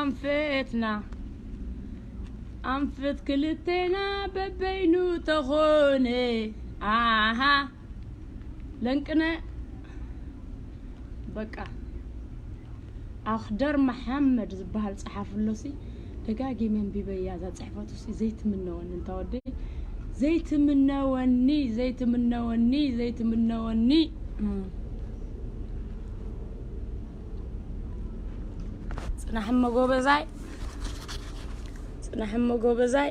ኣንፈትና ኣንፈት ክልቴና በበይኑ ተኾነ ኣሃ ለንቅነ በቃ ኣኽደር መሓመድ ዝበሃል ጸሓፍሎሲ ደጋጊመ ኣንቢበያ እዛ ጽሕፈቱሲ ዘይትምነወኒ እንታ ወደይ ዘይትምነወኒ ዘይትምነወኒ ዘይትምነወኒ እም። ጽናሕ እሞ ጎበዛይ ጽናሕ እሞ ጎበዛይ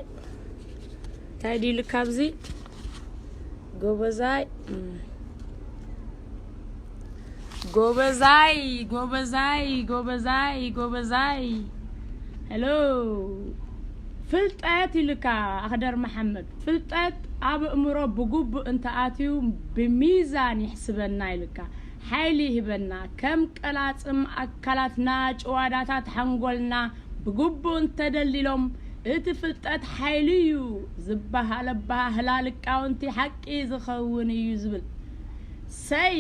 እንታይ ድዩ ኢልካ ኣብዚ ጎበዛይ እም። ጎበዛይ ጎበዛይ ጎበዛይ ጎበዛይ ሄሎ ፍልጠት ኢልካ ኣኽደር መሓመድ ፍልጠት ኣብ ኣእምሮ ብጉቡእ እንተኣትዩ ብሚዛን ይሕስበና ኢልካ ሓይሊ ይህበና ከም ቀላጽም ኣካላትና ጭዋዳታት ሓንጎልና ብጉቡእ እንተደልዲሎም እቲ ፍልጠት ሓይሊ እዩ ዝበሃል ኣበሃህላ ልቃውንቲ ሓቂ ዝኸውን እዩ ዝብል ሰይ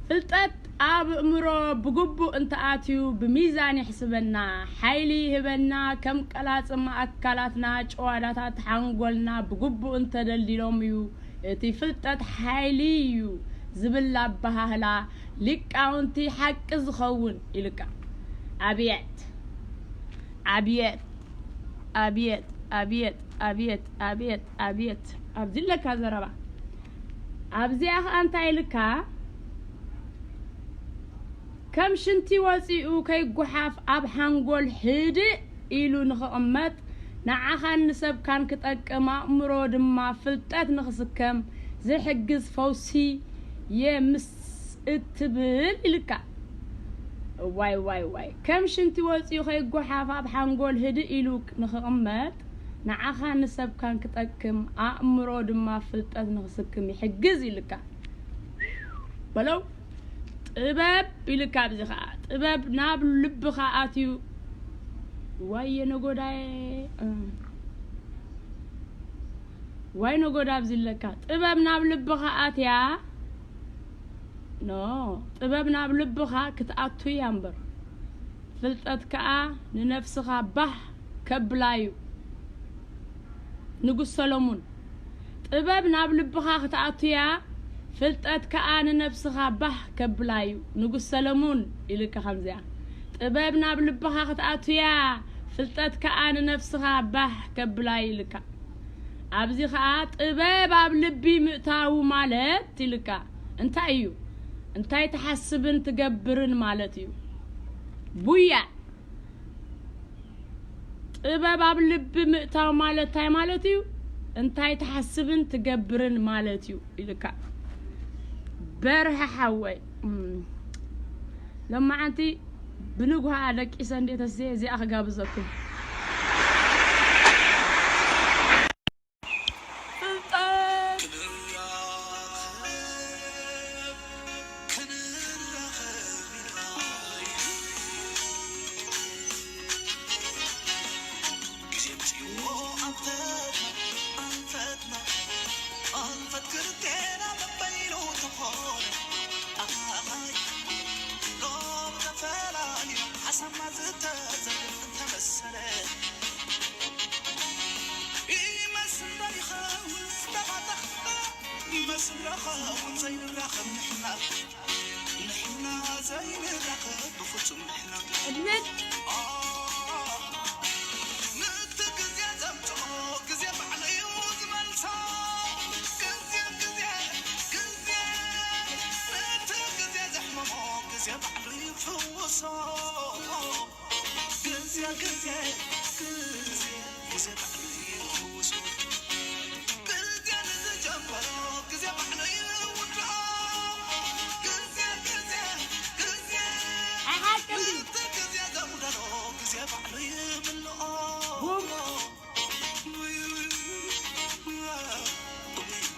ፍልጠት ኣብ ኣእምሮ ብግቡእ እንተኣትዩ ብሚዛን ይሕስበና፣ ሓይሊ ይህበና፣ ከም ቀላጽም ኣካላትና ጭዋዳታት ሓንጎልና ብግቡእ እንተደልዲሎም እዩ እቲ ፍልጠት ሓይሊ እዩ ዝብል ኣበሃህላ ሊቃውንቲ ሓቂ ዝኸውን ኢልካ። ኣብየት ኣብየት ኣብየት ኣብየት ኣብየት ኣብየት ኣብየት ኣብዚ ኣለካ ዘረባ ኣብዚኣ ኸኣ እንታይ ኢልካ ከም ሽንቲ ወጺኡ ከይጓሓፍ ኣብ ሓንጎል ህድእ ኢሉ ንኽቕመጥ ንዓኻን ንሰብካን ክጠቅም ኣእምሮ ድማ ፍልጠት ንኽስከም ዝሕግዝ ፈውሲ የምስ እትብል ኢልካ እዋይ ዋይ ዋይ ከም ሽንቲ ወፂኡ ከይጎሓፍ ኣብ ሓንጎል ህድእ ኢሉ ንክቕመጥ ንዓኻን ንሰብካን ክጠቅም ኣእምሮ ድማ ፍልጠት ንክስክም ይሕግዝ ኢልካ በለው ጥበብ ኢልካ ኣብዚ ከዓ ጥበብ ናብ ልብኻ ኣትዩ ዋየ ነጎዳየ ዋይ ነጎዳ ኣብዚ ኣለካ ጥበብ ናብ ልብኻ ኣትያ ኖ ጥበብ ናብ ልብኻ ክትኣቱ እያ እምበር ፍልጠት ከኣ ንነፍስኻ ባህ ከብላ እዩ ንጉስ ሰሎሙን ጥበብ ናብ ልብኻ ክትኣቱ እያ ፍልጠት ከኣ ንነፍስኻ ባህ ከብላ እዩ ንጉስ ሰሎሙን ኢልካ ከምዚኣ ጥበብ ናብ ልብኻ ክትኣቱ እያ ፍልጠት ከኣ ንነፍስኻ ባህ ከብላ እዩ ኢልካ ኣብዚ ኸኣ ጥበብ ኣብ ልቢ ምእታዉ ማለት ኢልካ እንታይ እዩ እንታይ ትሓስብን ትገብርን ማለት እዩ ቡያ ጥበብ ኣብ ልቢ ምእታው ማለት እንታይ ማለት እዩ እንታይ ትሓስብን ትገብርን ማለት እዩ ኢልካ በርሀ ሓወይ ሎማዓንቲ ብንጉሃ ደቂሰ እንዴ ተስየ እዚኣ ክጋብዘኩም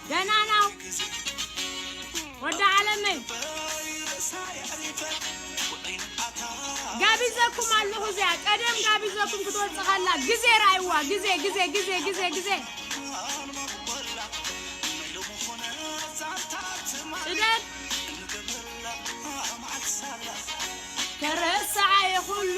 ደህና ነው ወዲ ዓለመይ ጋቢዘኩም ኣለኹ እዚኣ ቀደም ጋቢዘኩም ክትወፅእ ከላ ግዜ ርኣይዋ ግዜ ግዜ ግዜ ግዜ ግዜ ጥደት ተረሳዓየ ኩሉ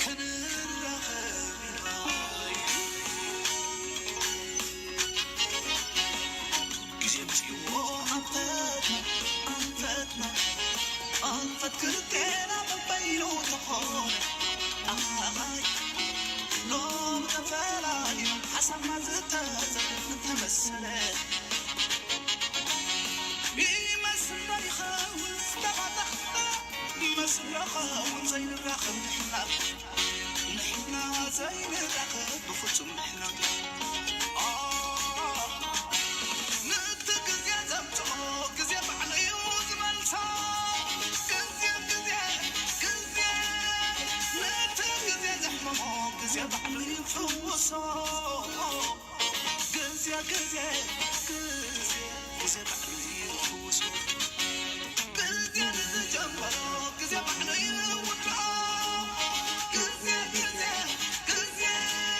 ክንራኸብ ኢና። ግዜ መጺእዎ ኣንፈትና፣ ኣንፈትና፣ ኣንፈት ክልቴና በበይኑ ተኾነ። ኣሃይ፣ ሎም ተፈላሊና ሓሳብና ዝተዘርግሐ እንተመሰለ። ይመስል ዶ ይኸውን ዝተባጣሕና? ይመስል ዶ ይኸውን ዘይንራኸብ ንሕና? ንሕና ዘይንራኸብ ብፍጹም ንሕና። ኦ፣ ነቲ ግዜ ዘምጽኦ ግዜ ባዕሉ እዩ ዝመልሶ። ግዜ፣ ግዜ፣ ግዜ፣ ነቲ ግዜ ዘሕመሞ ግዜ ባዕሉ ይፍውሶ። ግዜ፣ ግዜ፣ ግዜ፣ ግዜ ባዕሉ ይፍውሶ። ግዜ ንዝጀመሮ ግዜ ባዕሉ ይውድኦ። ግዜ፣ ግዜ፣ ግዜ፣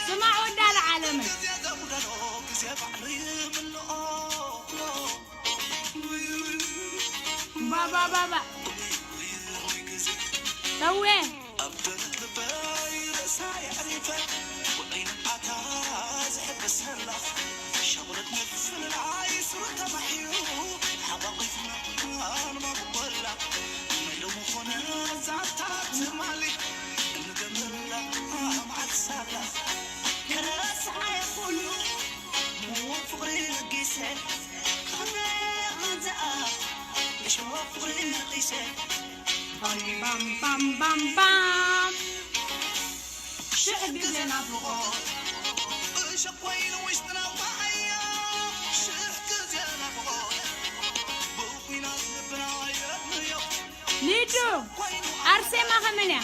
ስማዕ ወዳ ለዓለመ። ግዜ ዘጉደሎ ግዜ ባዕሉ ይምልኦ። ባባ፣ ባባ። ተዌ። ኣብ ደረት ልበይ ርእሳ የዕሪፈ፣ ውዑይ ንብዓታ ዝሕብሰላ፣ ሸቑለት ምፍልላይ ሱር ተማሕዩ፣ ሓቋቒፍና ንማጉበላ፣ ናይ ሎሚ ኾነ ዛንታ ትማሊ፣ እንገብረላ መዓልቲ ሳላ፣ ክረስዓ ኩሉ፣ ምዉቕ ፍቕሪ ለጊሰ፣ ከመይ ኣንዘኣ፣ እሾኽ ፍቕሪ ነቒሰ፣ ባም፣ ባም፣ ባም፣ ባም፣ ባም። ሽሕ ግዜ ናፍቖ፣ እሾኽ ኮይኑ ውሽጥና ሊዱ ኣርሴማ ከመን እያ?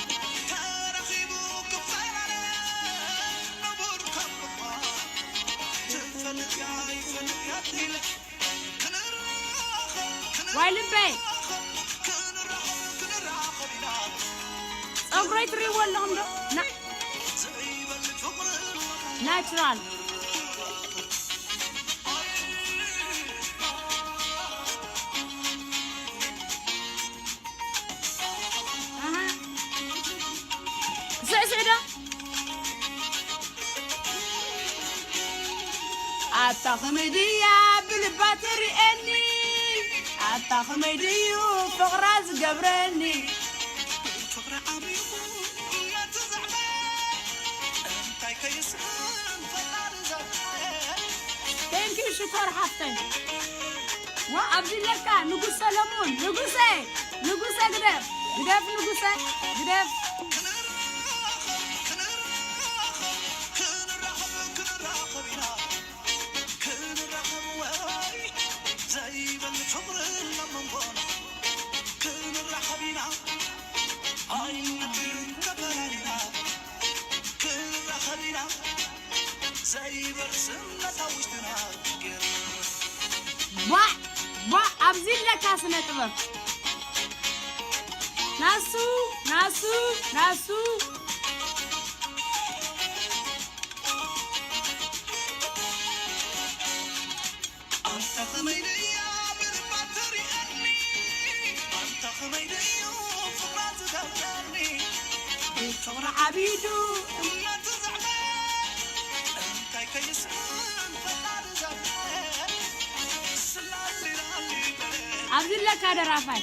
ዋይ ልበይ ጸጉረይ ትሪእዎ ኣለኹም ዶ? ና- ናቹራል ስዕስዕ ዶ ኣታ ከመይ ድያ ብልባ ትርእየኒ ኣታ ከመይ ድዩ ፍቕራ ዝገብረኒ ፍቕሪ ዓብዩ እናተዛዕበ እንታይ ከይስእን ፈጣሪ ዘብለ Thank you ሽኮር ሓፍተይ ዋ ኣብዚ ለካ ንጉስ ሰለሙን ንጉሰ ንጉሰ ግደፍ ግደፍ ንጉሰ ግደፍ ዘይበርስም ነታ ውሽጥና ገር ቧዕ ቧዕ ኣብዚ ኣለካ ስነ ጥበብ ናሱ ናሱ ናሱ ኣንታ ከመይ ድያ ብልባ ትሪኣኒ ኣንታ ከመይ ድዩ ፍቕራ ዝገብረኒ ብፍቕሪ ዓቢዱ እምነት ዘዕበ እንታይ ከይስእን ፈጣሪ ዘብለ ስላሴ ላሊ በለ ኣብዚ ኣለካ ደራፋይ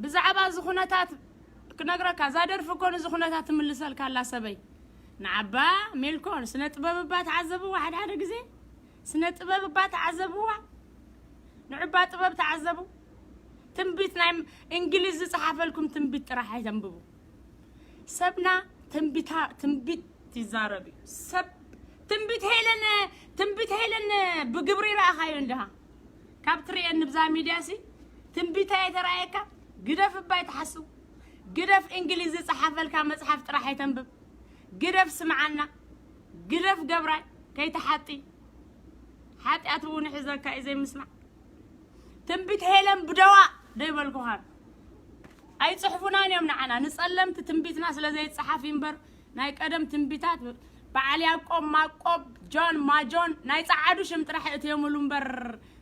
ብዛዕባ እዚ ኩነታት ክነግረካ እዛ ደርፊ እኮ ነዚ ኩነታት ትምልሰልካ ኣላ ሰበይ ንዓባ ሜልኮል ስነ ጥበብ እባ ተዓዘብዋ ሓደ ሓደ ግዜ ስነ ጥበብ እባ ተዓዘብዋ ንዕባ ጥበብ ተዓዘቡ ትንቢት ናይ እንግሊዝ ዝፀሓፈልኩም ትንቢት ጥራሕ ኣይተንብቡ ሰብና ትንቢታ ትንቢት ይዛረብ እዩ ሰብ ትንቢት ሄለን ትንቢት ሄለን ብግብሪ ረኣኻዮ እንድሃ ካብ ትርእየኒ ብዛ ሚድያ ሲ ትንቢታ የተራየካ ግደፍ እባ ይትሓስው ግደፍ እንግሊዝ ዝፀሓፈልካ መፅሓፍ ጥራሕ ኣይተንብብ ግደፍ ስምዓና ግደፍ ገብራይ ከይትሓጢ ሓጢኣት እውን ይሕዘካ እዩ ዘይምስማዕ ትንቢት ሄለን ብደዋ ዶ ይበልኩኻን ኣይፅሕፉናን እዮም ንዓና ንፀለምቲ ትንቢትና ስለ ዘይፀሓፍ እምበር ናይ ቀደም ትንቢታት በዓል ያዕቆብ ማቆብ ጆን ማጆን ናይ ፀዓዱ ሽም ጥራሕ እትየምሉ እምበር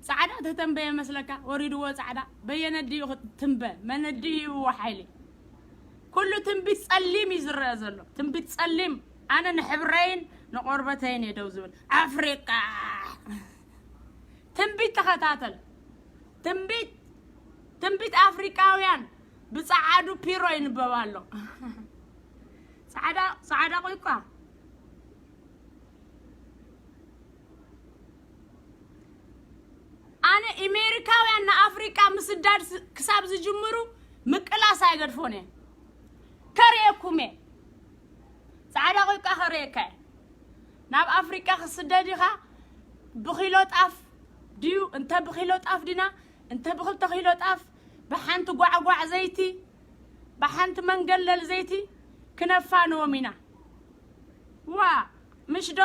ፃዕዳ ተተንበየ መስለካ ወሪድዎ ፃዕዳ በየነ ድዩ ትንበ መነ ድዩ ሂብዎ ሓይሊ ኩሉ ትንቢት ፀሊም እዩ ዝረአ ዘሎ ትንቢት ፀሊም ኣነ ንሕብረይን ንቆርበተይን እየ ደው ዝብል ኣፍሪቃ ትንቢት ተኸታተል ትንቢት ትንቢት ኣፍሪቃውያን ብፀዓዱ ፒሮ ይንበብ ኣሎ ፃዕዳ ፃዕዳ ቆይቋ ኣነ ኢሜሪካውያን ንኣፍሪቃ ምስዳድ ክሳብ ዝጅምሩ ምቅላስ ኣይገድፎን እየ ከርእየኩም እየ ፃዕዳ ቆይቋ ከርእየካ እየ ናብ ኣፍሪቃ ክስደድ ኢኻ ብኪሎ ጣፍ ድዩ እንተ ብኪሎ ጣፍ ዲና እንተ ብክልተ ኪሎ ጣፍ ብሓንቲ ጓዕጓዕ ዘይቲ ብሓንቲ መንገለል ዘይቲ ክነፋንዎም ኢና ዋ ምሽ ዶ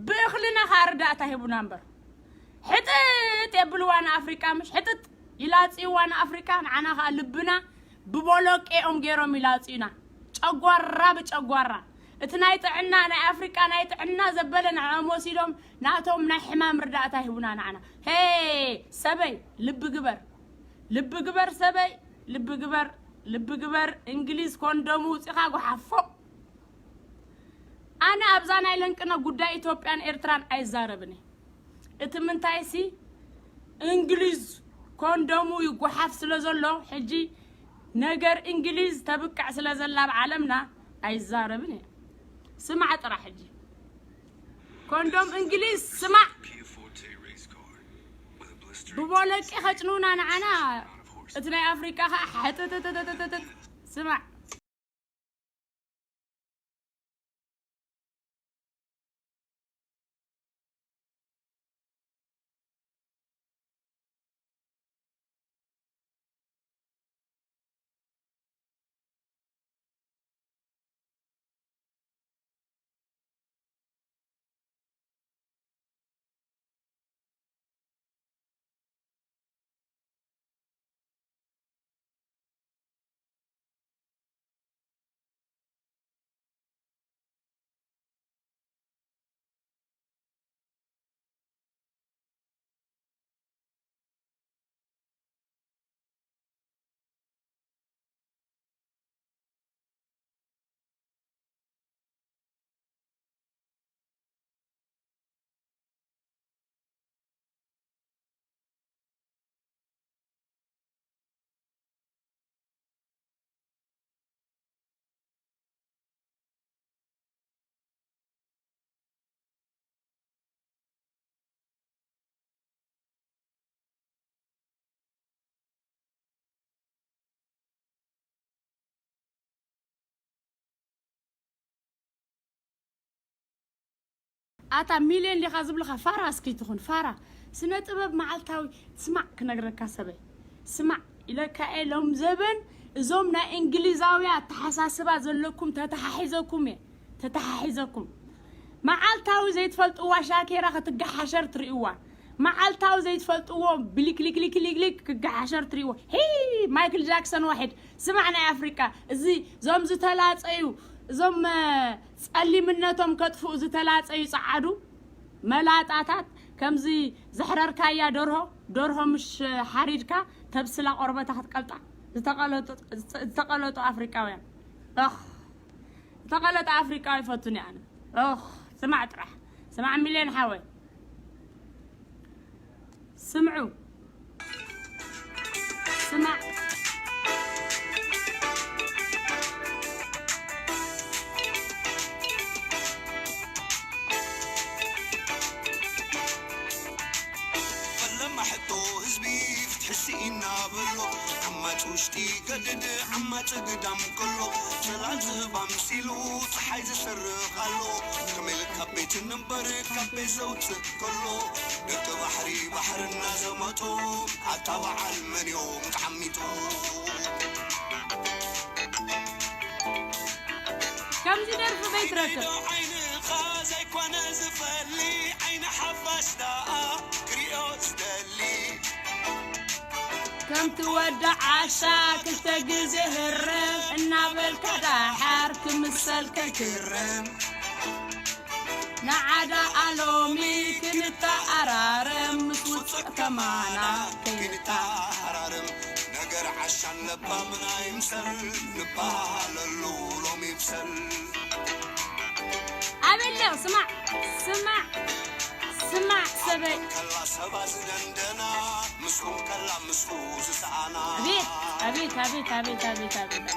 ብእኽልና ከዓ ርዳእታ ሂቡና እምበር ሕጥጥ የብልዋ ንኣፍሪቃ ምሽ ሕጥጥ ይላፅይዋ ንኣፍሪቃ ንዓና ከዓ ልብና ብቦሎቄኦም ገይሮም ይላፅዩና ጨጓራ ብጨጓራ እቲ ናይ ጥዕና ናይ ኣፍሪቃ ናይ ጥዕና ዘበለ ንዕኦም ወሲዶም ናቶም ናይ ሕማም ርዳእታ ሂቡና ንዓና ሄ ሰበይ ልቢ ግበር ልቢ ግበር ሰበይ ልቢ ግበር ልቢ ግበር እንግሊዝ ኮንዶሙ ውፂኻ ጎሓፎ ኣነ ኣብዛ ናይ ለንቅነ ጉዳይ ኢትዮጵያን ኤርትራን ኣይዛረብን እየ እቲ ምንታይሲ እንግሊዝ ኮንዶሙ ይጓሓፍ ስለ ዘሎ ሕጂ ነገር እንግሊዝ ተብቅዕ ስለ ዘላ ኣብ ዓለምና ኣይዛረብን እየ ስማዕ ጥራሕ ሕጂ ኮንዶም እንግሊዝ ስማዕ ብቦለቂ ከጭኑና ንዓና እቲ ናይ ኣፍሪቃ ከዓ ሕጥጥጥጥጥጥጥ ስማዕ ኣታ ሚልዮን ዲኻ ዝብልኻ ፋራ እስኪ ትኹን ፋራ። ስነ ጥበብ መዓልታዊ ስማዕ ክነግረካ ሰበይ። ስማዕ ኢለካ እየ ሎም ዘበን እዞም ናይ እንግሊዛውያ ኣተሓሳስባ ዘለኩም ተተሓሒዘኩም እየ። ተተሓሒዘኩም። መዓልታዊ ዘይትፈልጥዋ ሻኬራ ክትገሓሸር ትርእይዋ። መዓልታዊ ዘይትፈልጥዎ ብሊክሊክሊክሊክሊክ ክገሓሸር ትርእይዎ። ሂ ማይክል ጃክሰን ዋሒድ ስማዕ ናይ ኣፍሪቃ እዚ እዞም ዝተላጸዩ እዞም እ፣ ጸሊምነቶም ከጥፍኡ ዝተላጸዩ ጸዓዱ መላጣታት ከምዚ ዘሕረርካያ ደርሆ ደርሆ ምሽ ሓሪድካ ተብስላ ቆርበታ ክትቀልጣ ዝተቐለጡ ዝተቐለጡ ኣፍሪቃውያን ኦኽ ዝተቐለጠ ኣፍሪቃዊ ይፈቱኒ ኣነ ኦኽ ስማዕ ጥራሕ ስማዕ ሚልዮን ሓወይ ስምዑ ስማዕ ፈለማ ሕቶ ህዝቢ ፍትሒ ስኢና በሎ ዓማፅ ውሽጢ ገድድ ዓማፅ ግዳም ከሎ ሰላም ዝህብ ኣምሲሉ ፀሓይ ዝሰርቕ ኣሎ ከመይ ኢሉ ካብ ቤት እምበር ካብ ቤት ዘውፅእ ከሎ ደቂ ባሕሪ ባሕሪ እናዘመቶ ኣታ በዓል መን እዮም ተዓሚጡ ከምዚ ደርፊ በይትረክብ ዓይንኻ ዘይኮነ ዝፈሊ ዓይኒ ሓፋሽ ደኣ ክሪኦ ዝደሊ ከምቲ ወዲ ዓሻ ክልተ ግዜ ህረም እናበልካ ዳሓር ክምሰል ከይክረም ንዓዳ ኣሎሚ ክንተኣራረም ምስ ውፅዕ ከማና ከይንታ ተሃራርም ነገር ዓሻን ለባምና ይምሰል ንበሃለሉ ሎም ይብሰል ኣበለ ስማዕ ስማዕ ስማዕ ሰበይ ከላ ሰባ ዝደንደና ምስኹም ከላ ምስኹ ዝሰኣና ኣቤት ኣቤት ኣቤት ኣቤት ኣቤት ኣቤት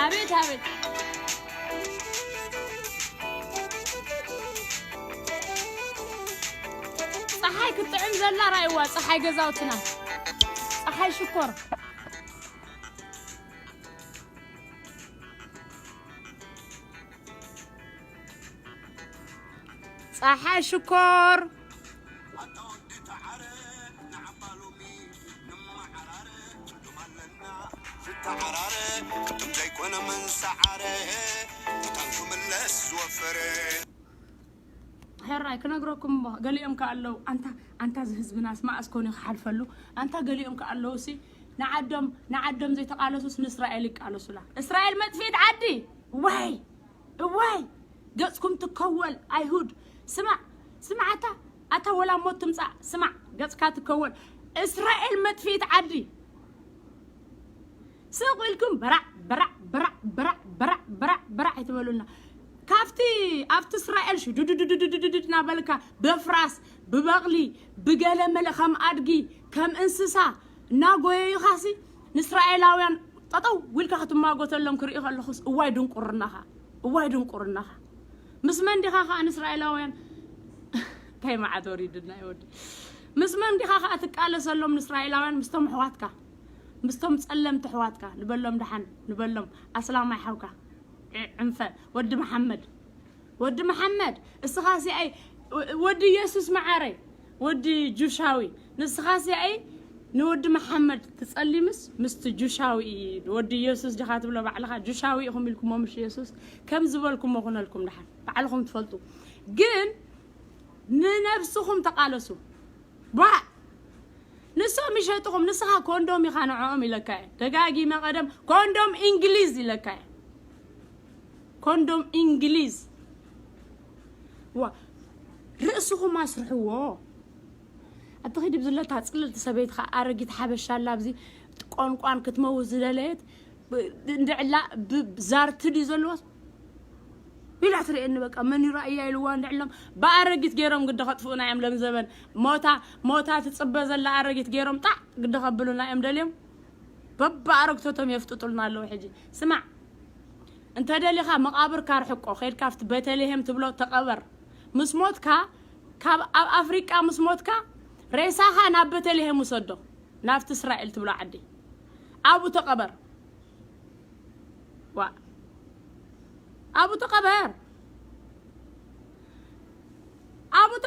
ኣቤት ኣቤት ፀሓይ ክትጥዕም ዘላ ራይዋ ፀሓይ ገዛውትና ፀሓይ ሽኮር ፀሓይ ሽኮር ኣታ ወዲ ተዓረ ንዓባ ሎሚ ንመዓራረ ትርጉም ኣለና ዝተዓራረ ቅድም ዘይኮነ መንሰዓረ ትታን ክምለስ ዝወፈረ ሕራይ ክነግረኩም እሞ ገሊኦም ከ ኣለዉ ኣንታ ኣንታ እዚ ህዝብናስ መኣስ ኮነ ክሓልፈሉ ኣንታ ገሊኦም ከ ኣለዉ ሲ ንዓዶም ንዓዶም ዘይተቃለሱስ ንእስራኤል ይቃለሱላ እስራኤል መጥፊት ዓዲ እዋይ እዋይ ገጽኩም ትከወል ኣይሁድ ስማዕ ስማዕ ኣታ ኣታ ወላ ሞት ትምጻእ ስማዕ ገጽካ ትከወል እስራኤል መጥፊት ዓዲ ስቕ ኢልኩም በራዕ በራዕ በራዕ በራዕ በራዕ በራዕ በራዕ ኣይትበሉልና ካብቲ ኣብቲ እስራኤል ሽዱድድድድድድድ እናበልካ በፍራስ ብበቕሊ ብገለመለ ከም ኣድጊ ከም እንስሳ እናጎየዩኻሲ ንእስራኤላውያን ጠጠው ኢልካ ክትማጎተሎም ክርኢ ከለኹስ እዋይ ድንቁርናኻ እዋይ ድንቁርናኻ ምስ መን ዲኻ ከዓ ንእስራኤላውያን እንታይ መዓት ወሪድና ይወዲ ምስ መን ዲኻ ከዓ ትቃለሰሎም ንእስራኤላውያን ምስቶም ኣሕዋትካ ምስቶም ጸለምቲ ኣሕዋትካ ንበሎም ደሓን ንበሎም ኣስላማይ ሓውካ ዕንፈ ወዲ መሓመድ ወዲ መሓመድ እስኻ ሲኣይ ወዲ ኢየሱስ መዓረይ ወዲ ጁሻዊ ንስኻ ሲኣይ ንወዲ መሓመድ ትጸሊምስ ምስቲ ጁሻዊ እዩ ወዲ ኢየሱስ ዲኻ ትብሎ ባዕልኻ ጁሻዊ ኢኹም ኢልኩሞ ምሽ ኢየሱስ ከም ዝበልኩሞ ኩነልኩም ደሓን ባዕልኹም ትፈልጡ ግን ንነብስኹም ተቃለሱ ባ ንሶም ይሸጥኹም ንስኻ ኮንዶም ኢኻ ንዕኦም ኢለካ እየ ደጋጊመ ቀደም ኮንዶም እንግሊዝ ኢለካ እየ ኮንዶም እንግሊዝ ዋ ርእስኹም ኣስርሕዎ ኣቲ ኺዲ ብዝለታ ጽልልቲ ሰበይቲ ኸዓ ኣረጊት ሓበሻ ኣላ ኣብዚ ቋንቋን ክትመውት ዝደለየት እንድዕላ ብዛርቲ ድዩ ዘለዎስ ኢላ ትርእየኒ በቃ መን ይራእያ ኢልዋ እንድዕሎም ብኣረጊት ገይሮም ግዲ ከጥፍኡና እዮም ሎም ዘበን ሞታ ሞታ ትጽበ ዘላ ኣረጊት ገይሮም ጣዕ ግዲ ከብሉና እዮም ደልዮም በብኣረግቶቶም የፍጥጡልና ኣለዉ ሕጂ ስማዕ እንተ ደሊኻ መቓብርካ ርሕቆ ኸይድካ ኣብቲ ቤተልሄም ትብሎ ተቐበር ምስ ሞትካ ካብ ኣብ ኣፍሪቃ ምስ ሞትካ ሬሳኻ ናብ ቤተልሄም ውሰዶ ናብቲ እስራኤል ትብሎ ዓዲ ኣብኡ ተቐበር ዋ ኣብኡ ተቐበር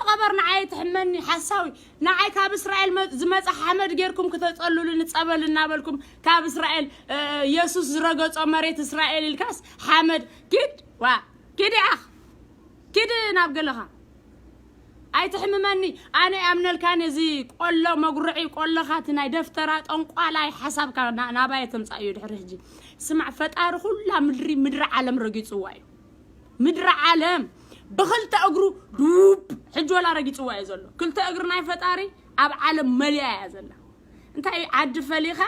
ተኸበር፣ ንዓይ ትሕመኒ ሓሳዊ። ንዓይ ካብ እስራኤል መ-፣ ዝመጸ ሓመድ ጌርኩም ክተጸሉሉ ንጸበል እናበልኩም ካብ እስራኤል፣ እ፣ የሱስ ዝረገጾ መሬት እስራኤል ኢልካስ ሓመድ ኪድ፣ ዋ፣ ኪድ ኢኻ። ኪድ ናብ ገለኻ። ኣይትሕምመኒ። ኣነ ኣምነልካን እዚ ቆሎ መጉርዒ ቆሎኻ እቲ ናይ ደፍተራ ጠንቋላይ ሓሳብካ ና-፣ ናባየ ተምጻእዮ ድሕሪ ሕጂ። ስማዕ፣ ፈጣሪ ኩላ ምድሪ፣ ምድሪ ዓለም ረጊጽዋ እዩ። ምድሪ ዓለም ብኽልተ እግሩ ዱብ ሕጂ ወላ ረጊጽዋ እዩ ዘሎ። ክልተ እግሪ ናይ ፈጣሪ ኣብ ዓለም መሊኣ እያ ዘላ። እንታይ እዩ ዓዲ ፈሊኻ፣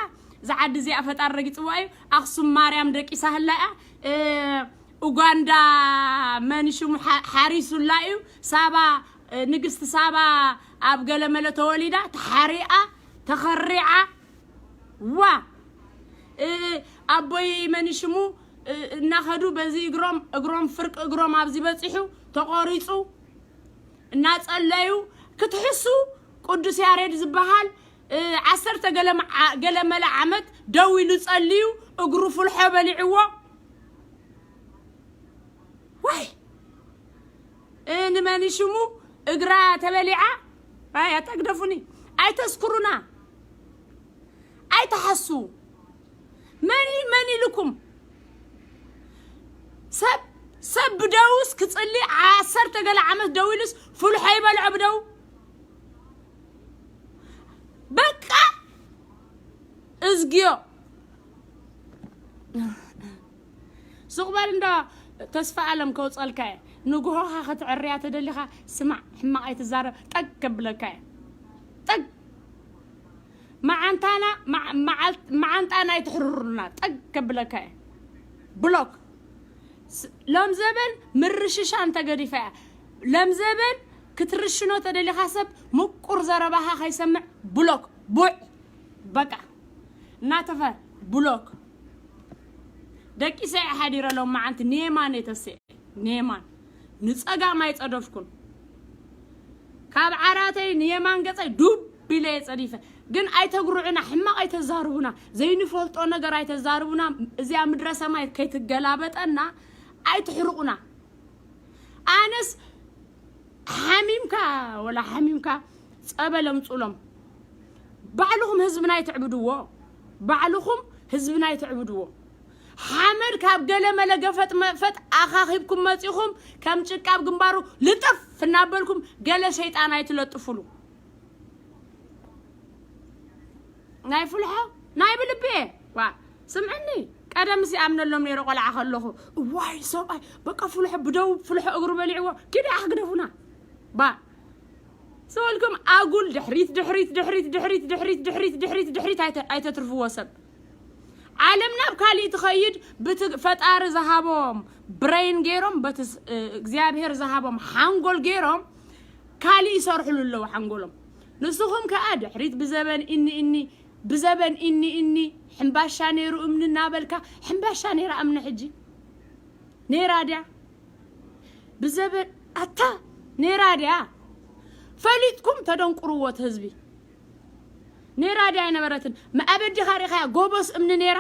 እዛ ዓዲ እዚኣ ፈጣሪ ረጊጽዋ እዩ። ኣኽሱም ማርያም ደቂሳ ህላ እያ። እ፣ ኡጋንዳ መን ሽሙ ሓ-፣ ሓሪሱላ እዩ። ሳባ፣ እ፣ ንግስቲ ሳባ ኣብ ገለመለ ተወሊዳ፣ ተሓሪኣ፣ ተኸሪዓ። ዋ! እ፣ ኣቦይ መን ሽሙ፣ እ፣ እናኸዱ በዚ እግሮም፣ እግሮም ፍርቂ እግሮም ኣብዚ በጺሑ ተቖሪጹ እናጸለዩ ክትሕሱ ቅዱስ ያሬድ ዝበሃል፣ እ፣ ዓሰርተ ገለ መዓ-፣ ገለ መለ ዓመት ደው ኢሉ ጸልዩ እግሩ ፍልሖ በሊዕዎ። ዋይ! እ፣ ንመን ሽሙ እግራ ተበሊዓ? ኣይ፣ ኣታግደፉኒ። ኣይተስክሩና። ኣይተሓሱ። መን፣ መን ኢልኩም? ሰብ፣ ሰብ ብደውስ ክጽሊ ዓሰርተ ገለ ዓመት ደው ኢሉስ ፍልሖ ይበልዖ ብደው። በቃ እዝግዮ። ሱቕ በል እንዶ ተስፋ ኣለም ከውጸልካ እየ። ንግሆኻ ክትዕርያ ተደሊኻ ስማዕ፣ ሕማቕ ኣይትዛረብ፣ ጠግ ከብለካ እየ። ጠግ። መዓንታና፣ መዓ-፣ መዓል-፣ መዓንጣና ኣይትሕርሩና፣ ጠግ ከብለካ እየ። ብሎክ። ስ-፣ ሎም ዘበን ምርሽሻን ተገዲፋ እያ። ሎም ዘበን ክትርሽኖ ተደሊኻ ሰብ ምቁር ዘረባኻ ከይሰምዕ ብሎክ። ቡዕ። በቃ። እናተፈ ብሎክ። ደቂሰ እየ ሓዲረ ሎም መዓንቲ ንየማን እየ ተስኤ። ንየማን። ንጸጋም ኣይጸደፍኩን። ካብ ዓራተይ ንየማን ገጸይ ዱብ ኢለ እየ ጸዲፈ። ግን ኣይተጉርዑና፣ ሕማቕ ኣይተዛርቡና፣ ዘይንፈልጦ ነገር ኣይተዛርቡና። እዚኣ ምድረ ሰማይ ከይትገላበጠና ኣይትሕርቑና። ኣነስ ሓሚምካ ወላ ሓሚምካ ጸበል ኣምጹሎም። ባዕልኹም ህዝብና ኣይትዕብድዎ። ባዕልኹም ህዝብና ኣይትዕብድዎ። ሓመድ ካብ ገለ መለ ገፈጥ መፈጥ ኣኻኺብኩም መጺኹም ከም ጭቃ ኣብ ግንባሩ ልጥፍ እናበልኩም ገለ ሸይጣን ኣይትለጥፉሉ። ናይ ፍልሖ ናይ ብልቤ ዋ ስምዕኒ ቀደም ሲ ኣምነሎም ነይረ ቆልዓ ከለኹ። እዋይ ሰብኣይ በቃ ፍልሖ ብደው ፍልሖ እግሩ በሊዕዎ ኪዲ ኣኽግደፉና ባ ዝበልኩም ኣጉል ድሕሪት ድሕሪት ድሕሪት ድሕሪት ድሕሪት ድሕሪት ድሕሪት ድሕሪት ኣይተ-፣ ኣይተትርፍዎ ሰብ። ዓለም ናብ ካሊእ ትኸይድ ብት-፣ ፈጣሪ ዝሃቦም ብሬን ገይሮም በቲ ስ-፣ እግዚኣብሔር ዝሃቦም ሓንጎል ገይሮም ካሊእ ይሰርሕሉ ኣለዉ ሓንጎሎም። ንስኹም ከኣ ድሕሪት ብዘበን እኒ እኒ ብዘበን እኒ እኒ ሕምባሻ ነይሩ እምኒ እናበልካ ሕምባሻ ነይራ እምኒ ሕጂ ነይራ ድያ? ብዘበን ኣታ ነይራ ድያ? ፈሊጥኩም ተደንቁርዎ እቲ ህዝቢ። ነይራ ድያ ኣይነበረትን? መኣበዲኻ ሪኻያ ጎበዝ እምኒ ነይራ?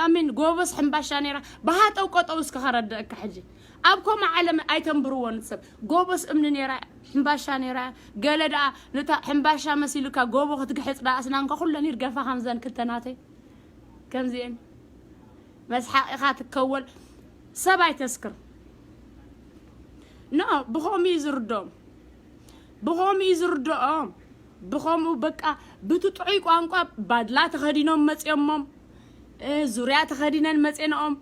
ኣሚን ጎበዝ ሕምባሻ ነይራ። ብሃጠው ቆጠው እስከ ከረድአካ ሕጂ። ኣብ ኮማ ዓለም ኣይተንብርዎ ንሰብ። ጎበዝ እምኒ ነይራ፣ ሕምባሻ ነይራ። ገለ ደኣ ነታ ሕምባሻ መሲሉካ ጎቦ ክትግሕጽ ደኣ ኣስናንካ ኩለን ይርገፋ ከምዘን ክልተ ናተይ። ከምዚኤን መስሓቕ ኢኻ ትከወል። ሰብ ኣይተስክር። ኖ፣ ብኸምኡ እዩ ዝርድኦም። ብኸምኡ እዩ ዝርድኦም። ብኸምኡ በቃ ብቲ ጥዑይ ቋንቋ ባድላ ተኸዲኖም መጽዮሞም፣ እ፣ ዙርያ ተኸዲነን መጽየንኦም።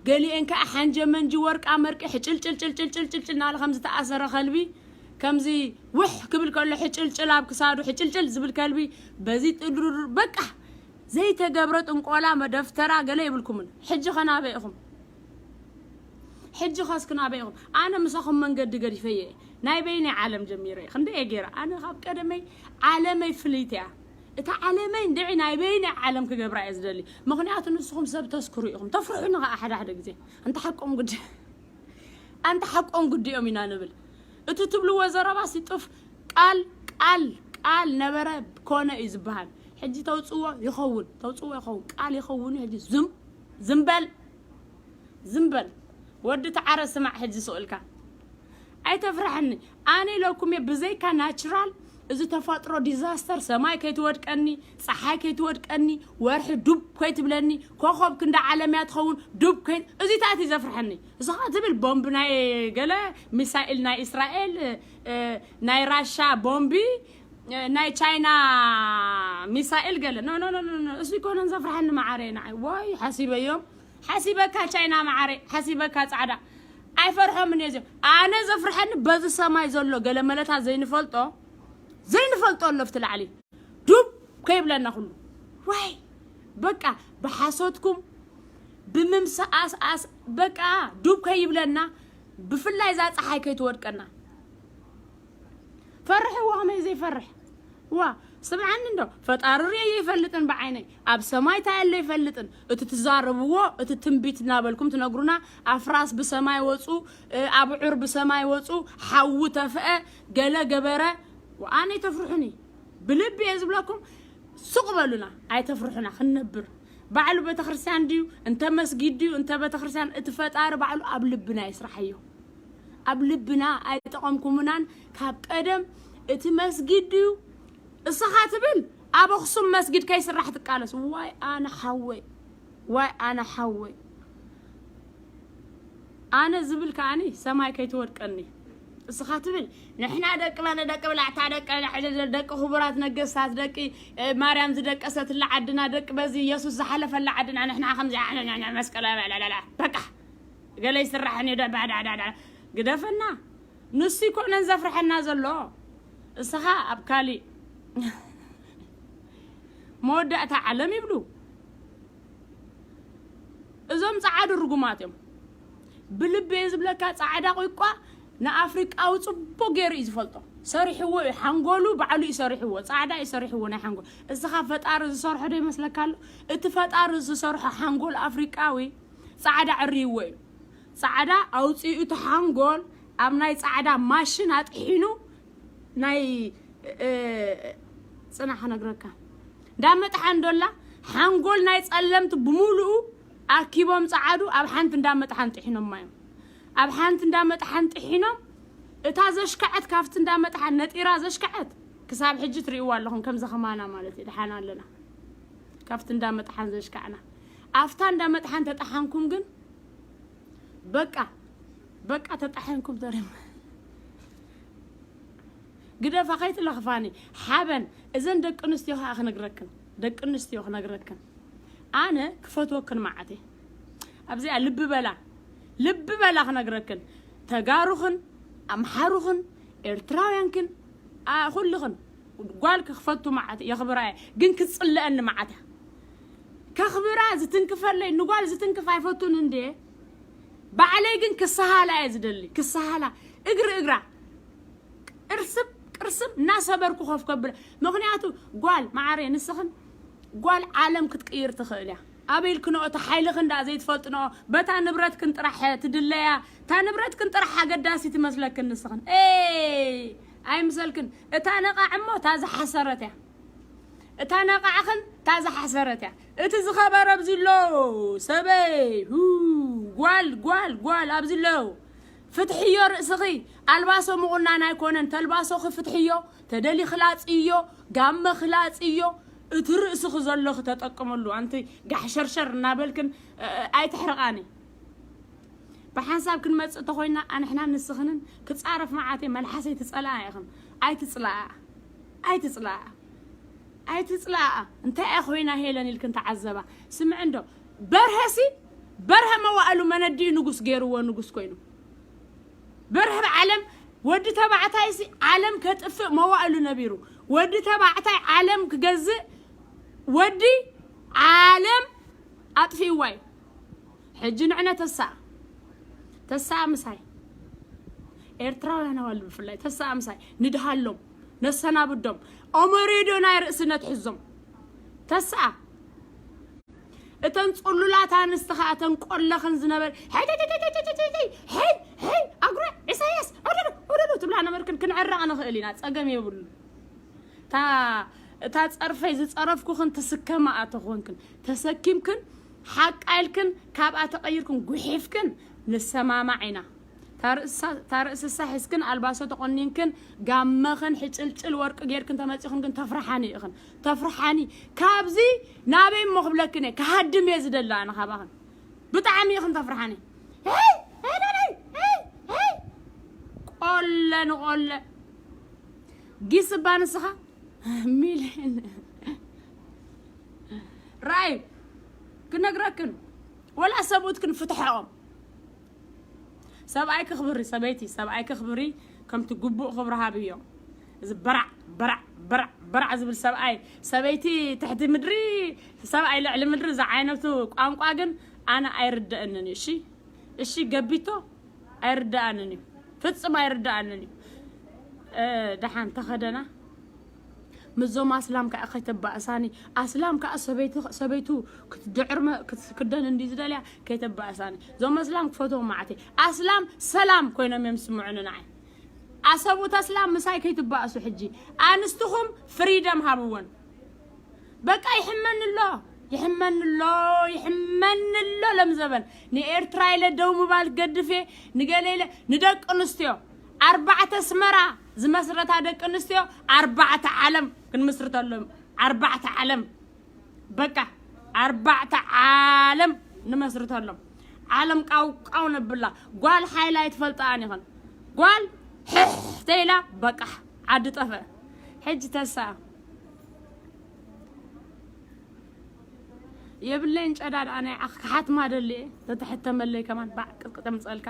ገሊኤን ከኣ ሓንጀ መንጂ ወርቃ መርቂ ሕጭልጭል ጭልጭል ጭልጭል ጭልጭል እናበለ ከም ዝተኣሰረ ከልቢ፣ ከምዚ ውሕ ክብል ከሎ ሕጭልጭል ኣብ ክሳዱ ሕጭልጭል ዝብል ከልቢ፣ በዚ ጥድርር በቃ ዘይተገብረ ጥንቆላ መደፍተራ ገለ ይብልኩምን። ሕጂ ኸ ናበይ ኢኹም? ሕጂ ኸ እስኪ ናበይ ኢኹም? ኣነ ምሳኹም መንገዲ ገዲፈ እየ። ናይ በይነይ ዓለም ጀሚረ እየ። ክንደይ እየ ገይረ? ኣነ ካብ ቀደመይ ዓለመይ ፍልይቲ እያ። እታ ዓለመይ እንድዒ ናይ በይነይ ዓለም ክገብራ እየ ዝደሊ። ምኽንያቱ ንስኹም ሰብ ተስክሩ ኢኹም። ተፍርሑኒ ኸዓ ሓደ ሓደ ግዜ። ኣንታ ሓቆም ግዲ፣ ኣንታ ሓቆም ግዲኦም ኢና ንብል። እቲ ትብልዎ ዘረባ ሲጡፍ ቃል፣ ቃል፣ ቃል ነበረ ኮነ እዩ ዝበሃል። ሕጂ ተውፅዎ ይኸውን፣ ተውፅዎ ይኸውን። ቃል ይኸውን እዩ። ሕጂ ዝም፣ ዝም በል፣ ዝም በል። ወዲ ተዓረ ስማዕ ሕጂ ስቕ ኢልካ። ኣይተፍርሐኒ። ኣነ ኢለኩም እየ፣ ብዘይካ ናቹራል፣ እዚ ተፈጥሮ ዲዛስተር፣ ሰማይ ከይትወድቀኒ፣ ፀሓይ ከይትወድቀኒ፣ ወርሒ ዱብ ከይትብለኒ፣ ኮኸብ ክንዲ ዓለም እያ ትኸውን፣ ዱብ ከይ-፣ እዚታት እዩ ዘፍርሐኒ። እዚ ኸዓ ትብል ቦምብ ናይ ገለ፣ ሚሳኤል ናይ እስራኤል፣ እ፣ ናይ ራሻ ቦምቢ፣ እ፣ ናይ ቻይና ሚሳኤል ገለ። ኖ፣ ኖ፣ ኖ፣ ኖ፣ ኖ። እዚ ኮነን ዘፍርሐኒ መዓረይ ንዓይ። ወይ ሓሲበዮም። ሓሲበካ ቻይና መዓረይ፣ ሓሲበካ ጻዕዳ። ኣይፈርሖምን እየ እዚኦም። ኣነ ዘፍርሐኒ በዚ ሰማይ ዘሎ ገለ መለታት ዘይንፈልጦ፣ ዘይንፈልጦ ኣሎ ኣብቲ ላዕሊ። ዱብ ከይብለና ኩሉ። ዋይ፣ በቃ ብሓሶትኩም፣ ብምምስኣስኣስ፣ በቃ ዱብ ከይብለና፣ ብፍላይ እዛ ፀሓይ ከይትወድቀና። ፈርሕዎ ከመይ ዘይፈርሕ? ዋ፣ ስምዓኒ እንዶ፣ ፈጣሪ ርእየ ይፈልጥን ብዓይነይ፣ ኣብ ሰማይ እንታይ ኣሎ ይፈልጥን። እቲ ትዛረብዎ፣ እቲ ትንቢት እናበልኩም ትነግሩና፣ ኣፍራስ ብሰማይ ወፁ፣ እ፣ ኣብዑር ብሰማይ ወፁ፣ ሓዊ ተፍአ፣ ገለ ገበረ። ወኣነ ተፍርሑኒ። ብልቢ እየ ዝብለኩም፣ ሱቕ በሉና፣ ኣይተፍርሑና፣ ክንነብር። ባዕሉ ቤተክርስትያን ድዩ፣ እንተ መስጊድ ድዩ፣ እንተ ቤተክርስትያን፣ እቲ ፈጣሪ ባዕሉ ኣብ ልብና ይስራሓዮ። ኣብ ልብና ኣይጠቐምኩምናን። ካብ ቀደም እቲ መስጊድ ድዩ እስኻ ትብል፣ ኣብ ኣኽሱም መስጊድ ከይስራሕ ትቃለስ። ዋይ ኣነ ሓወይ፣ ዋይ ኣነ ሓወይ። ኣነ ዝብል ከኣኒ ሰማይ ከይትወድቀኒ። እስኻ ትብል፣ ንሕና ደቂ መነ፣ ደቂ ብላዕታ፣ ደቂ፣ ደቂ ክቡራት ነገስታት፣ ደቂ፣ እ፣ ማርያም ዝደቀሰትላ ዓድና፣ ደቂ በዚ የሱስ ዝሓለፈላ ዓድና፣ ንሕና ከምዚ መስቀል፣ ላላላ፣ በቃ። ገለ ይስራሕን እዩ፣ ዳዳዳዳ። ግደፈና። ንሱ ይኮነን ዘፍርሐና ዘሎ። እስኻ ኣብ ካሊእ መወዳእታ ዓለም ይብሉ። እዞም ጸዓዱ ርጉማት እዮም። ብልቢ እየ ዝብለካ፣ ጸዓዳ ቁይቋ ንኣፍሪቃዊ ጽቡቅ ገይሩ እዩ ዝፈልጦ። ሰሪሕዎ እዩ፣ ሓንጎሉ ባዕሉ እዩ ሰሪሕዎ። ጸዓዳ እዩ ሰሪሕዎ ናይ ሓንጎል። እስኻ ፈጣሪ ዝሰርሖ ዶ ይመስለካ ኣሎ? እቲ ፈጣሪ ዝሰርሖ ሓንጎል ኣፍሪቃዊ ጸዓዳ ዕርይዎ እዩ። ጸዓዳ ኣውጺኡ እቲ ሓንጎል ኣብ ናይ ጸዓዳ ማሽን ኣጥሒኑ ናይ፣ እ፣ ጽናሕ ክነግረካ። እንዳመጥሓን ዶላ ሓንጎል ናይ ጸለምቲ ብምሉኡ ኣኪቦም ጸዓዱ ኣብ ሓንቲ እንዳመጥሓን ጥሒኖማ እዮም። ኣብ ሓንቲ እንዳመጥሓን ጥሒኖም፣ እታ ዘሽከዐት ካብቲ እንዳመጥሓን ነጢራ ዘሽከዐት ክሳብ ሕጂ ትርእይዋ ኣለኹም፣ ከምዚ ከማና ማለት እዩ። ደሓን ኣለና። ካብቲ እንዳመጥሓን ዘሽከዕና። ኣብታ እንዳመጥሓን ተጠሓንኩም ግን በቃ፣ በቃ ተጠሓንኩም ተሪም። ግደፋ ከይትለኽፋኒ። ሓበን፣ እዘን ደቂ ኣንስትዮ ከኣ ክነግረክን፣ ደቂ ኣንስትዮ ክነግረክን። ኣነ ክፈትወክን መዓት እየ። ኣብዚኣ ልቢ በላ፣ ልቢ በላ ክነግረክን። ተጋሩኽን፣ ኣምሓሩኽን፣ ኤርትራውያንክን፣ ኣ፣ ኩልኽን። ጓል ክፈቱ መዓት እየ፣ የኽብራ እየ። ግን ክጽልአኒ መዓት እያ። ከኽብራ ዝትንክፈለይ፣ ንጓል ዝትንክፍ ኣይፈቱን እንዴ። ባዕለይ ግን ክሰሃላ እየ ዝደሊ፣ ክሰሃላ። እግሪ እግራ። ቅርስብ፣ ቅርስብ እናሰበርኩ ኮፍ ከብለ። ምኽንያቱ ጓል፣ መዓረይ፣ ንስኽን ጓል ዓለም ክትቅይር ትኽእል እያ። ኣበይ ኢልክንኦ፣ እቲ ሓይልኽን ደኣ ዘይትፈልጥንኦ፣ በታ ንብረትክን ጥራሕ ትድለያ፣ እታ ንብረትክን ጥራሕ ኣገዳሲ ትመስለክን ንስኽን። ኤይ፣ ኣይምሰልክን። እታ ነቓዕ እሞ እታ ዝሓሰረት እያ። እታ ነቓዕኽን እታ ዝሓሰረት እያ። እቲ ዝኸበረ ኣብዚ ኣሎ፣ ሰበይ፣ ሁ፣ ጓል፣ ጓል፣ ጓል ኣብዚ ኣሎ። ፍትሕዮ ርእስኺ። ኣልባሶ ምቑናን ኣይኮነን። ተልባሶኺ ፍትሕዮ፣ ተደሊኺ ላጽዮ፣ ጋመ ክላጽዮ፣ እቲ ርእስኺ ዘሎኺ ተጠቅምሉ። ኣንቲ ጋሕሸርሸር እናበልክን፣ እ፣ እ፣ ኣይትሕርቓኒ። ብሓንሳብ ክንመጽእ ተኾይና ኣንሕና ንስኽንን ክጻረፍ መዓት እየ። መልሓሰይ ትጸልኣ ኢኽን። ኣይትጽልኣ። ኣይትጽልኣ። ኣይትጽልኣ። እንታይ እያ ኮይና ሄለን ኢልክን ተዓዘባ። ስምዕ እንዶ፣ በርሀሲ፣ በርሀ መዋእሉ መነዲኡ ንጉስ ገይርዎ፣ ንጉስ ኮይኑ። በርሀ ዓለም፣ ወዲ ተባዕታይሲ ዓለም ከጥፍእ መዋእሉ ነቢሩ። ወዲ ተባዕታይ ዓለም ክገዝእ፣ ወዲ ዓለም ኣጥፊእዋ እዩ። ሕጂ ንዕነ ተሳኣ፣ ተሳኣ ምሳይ፣ ኤርትራውያን ኣዋልድ ብፍላይ ተሳኣ ምሳይ፣ ንድሃሎም፣ ነሰናብዶም፣ ኦመሬዶ ናይ ርእሲ ነትሕዞም። ተሳኣ። እተን ጽሉላት ኣንስቲ ኸኣ፣ እተን ቆለኽን ዝነበር፣ "ሕይ፣ ሕይ፣ ሕይ፣ ኣጉረ፣ ኢሳያስ፣ ኦዶዶ፣ ኦዶዶ" ትብላ ነበርክን፣ ክንዕረቕ ንኽእል ኢና፣ ጸገም የብሉ። እታ፣ እታ ጸርፈይ ዝጸረፍኩኽን ትስከማኣ ተኾንክን፣ ተሰኪምክን፣ ሓቃ ኢልክን፣ ካብኣ ተቐይርክን፣ ጉሒፍክን፣ ንሰማማዕ ኢና። እታ ታርእሳ ታርእስሳ ሒዝክን ኣልባሶ ተቆኒንክን ጋመኽን ሕጭልጭል ወርቂ ጌርክን ተመጺኽን ግን ተፍርሓኒ ኢኽን። ተፍርሓኒ። ካብዚ ናበይ እሞ ክብለክን እየ፣ ክሃድም እየ ዝደሊ ኣነ ካባኽን። ብጣዕሚ ኢኽን ተፍርሓኒ። ሄይ፣ ሄይ፣ ሄይ፣ ሄይ፣ ሄይ። ቆለ ንቆለ። ጊስ እባ ንስኻ ሚልዮን። ራይ ክነግረክን፣ ወላ ሰብኡትክን ፍትሐኦም። ሰብኣይ ክኽብሪ፣ ሰበይቲ ሰብኣይ ክኽብሪ፣ ከምቲ ግቡእ ክብሪ ሃብዮ። እዚ በራዕ በራዕ በራዕ በራዕ ዝብል ሰብኣይ፣ ሰበይቲ ትሕቲ ምድሪ፣ ሰብኣይ ልዕሊ ምድሪ ዝዓይነቱ ቋንቋ ግን ኣነ ኣይርደአንን እዩ። እሺ፣ እሺ፣ ገቢቶ ኣይርደኣንን እዩ፣ ፍጽም ኣይርደኣንን እዩ። እ፣ ደሓን ተኸደና ምስዞም ኣስላም ከዓ ከይተባእሳኒ። ኣስላም ከዓ ሰበይቲ፣ ሰበይቱ ክትድዕር መ-፣ ክትክደን እንዲ ዝደልያ ከይተባእሳኒ። እዞም ኣስላም ክፈትዎም መዓት እየ። ኣስላም ሰላም ኮይኖም እዮም ዝስምዑኒ ንዓይ። ኣሰብኡት ኣስላም ምሳይ ከይትባእሱ ሕጂ። ኣንስትኹም ፍሪደም ሃብወን። በቃ ይሕመኒ ኣሎ፣ ይሕመኒ ኣሎ፣ ይሕመኒ ኣሎ ሎም ዘበን። ንኤርትራ ኢለ ደው ምባል ገድፌ፣ ንገለ ኢለ፣ ንደቂ ኣንስትዮ ኣርባዕተ ኣስመራ ዝመስረታ ደቂ ኣንስትዮ ኣርባዕተ ዓለም ክንምስርተሎም። ኣርባዕተ ዓለም። በቃ ኣርባዕተ ዓለም ንመስርተሎም። ዓለም ቃውቃው ነብላ። ጓል ሓይላ ኣይትፈልጣን ይኸን። ጓል ሕሕ ተይላ በቃ ዓዲ ጠፍአ። ሕጂ ተሳ የብለይን ጨዳ ደኣ ናይ ዓኽ ክሓትማ ደልየ። ተተሕተመለይ ከማን ባዕ ቅጥቅጥ ምጸልካ።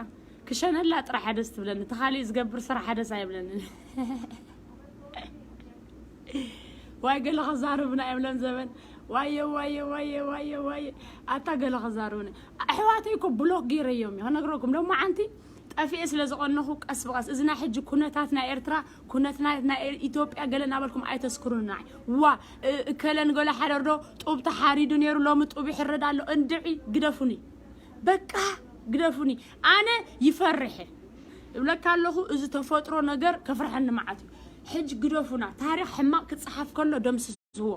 ክሸነላ ጥራሕ ደስ ትብለኒ። ተኻሊእ ዝገብር ስራሕ ደስ ኣይብለንን። ዋይ ገለ ከዛርብና እዮም ሎም ዘበን። ዋየ፣ ዋየ፣ ዋየ፣ ዋየ፣ ዋየ። ኣታ ገለ ከዛርብና። ኣሕዋተይ እኮ ብሎክ ገይረዮም እዩ። ከነግረኩም ሎማዓንቲ ጠፊኤ ስለ ዝቐነኹ ቀስ ብቐስ። እዚ ናይ ሕጂ ኩነታት ናይ ኤርትራ፣ ኩነት ናይ፣ ናይ ኤር-፣ ኢትዮጵያ ገለ እናበልኩም ኣይተስክሩና። ዋ፣ እ-፣ እከለ ንገለ ሓደር ዶ ጡብ ተሓሪዱ ነይሩ፣ ሎሚ ጡብ ይሕረድ ኣሎ። እንድዒ ግደፉኒ። በቃ ግደፉኒ። ኣነ ይፈርሕ። እብለካ ኣለኹ፣ እዚ ተፈጥሮ ነገር ከፍርሐኒ መዓት እዩ። ሕጂ ግደፉና። ታሪኽ ሕማቕ ክጸሓፍ ከሎ ደምስስዎ።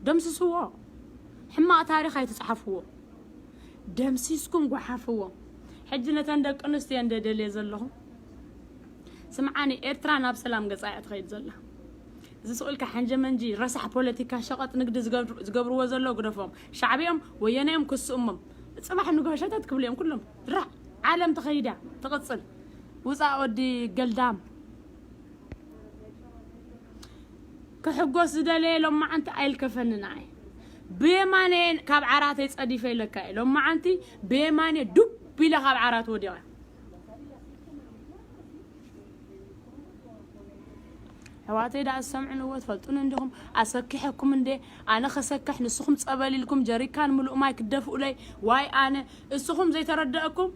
ደምስስዎ። ሕማቕ ታሪኽ ኣይትጽሓፍዎ። ደምሲስኩም ጓሓፍዎ። ሕጂ ነተን ደቂ ኣንስትዮ እንደ ደልየ ዘለኹ። ስምዓኒ፣ ኤርትራ ናብ ሰላም ገጻ እያ ትኸይድ ዘላ። እዚ ስቕ ኢልካ ሓንጀ መንጂ ረሳሕ ፖለቲካ ሸቐጥ ንግዲ ዝገብር-፣ ዝገብርዎ ዘለዉ ግደፎም። ሻዕብዮም ወየነዮም ክስእሞም። ጽባሕ ንግሆ ሸተት ክብሉ እዮም ኩሎም። ድራሕ ዓለም ተኸይዳ ትቕጽል። ውጻእ ወዲ ገልዳም። ክሕጎስ ዝደለየ ሎማዓንቲ ኣይልከፈኒ ንዓይ። ብየማነ ካብ ዓራተይ ጸዲፈ ኢለካ እየ። ሎማዓንቲ ብየማነ ዱብ ኢለ ካብ ዓራት ወዲቐ። ኣሕዋተይ ደኣ ዝሰምዕንዎ ትፈልጡን እንዲኹም። ኣሰኪሐኩም እንዴ? ኣነ ከሰክሕ ንስኹም ጸበል ኢልኩም ጀሪካን ምሉእ ማይ ክትደፍኡለይ። ዋይ ኣነ፣ እስኹም ዘይተረደእኩም፣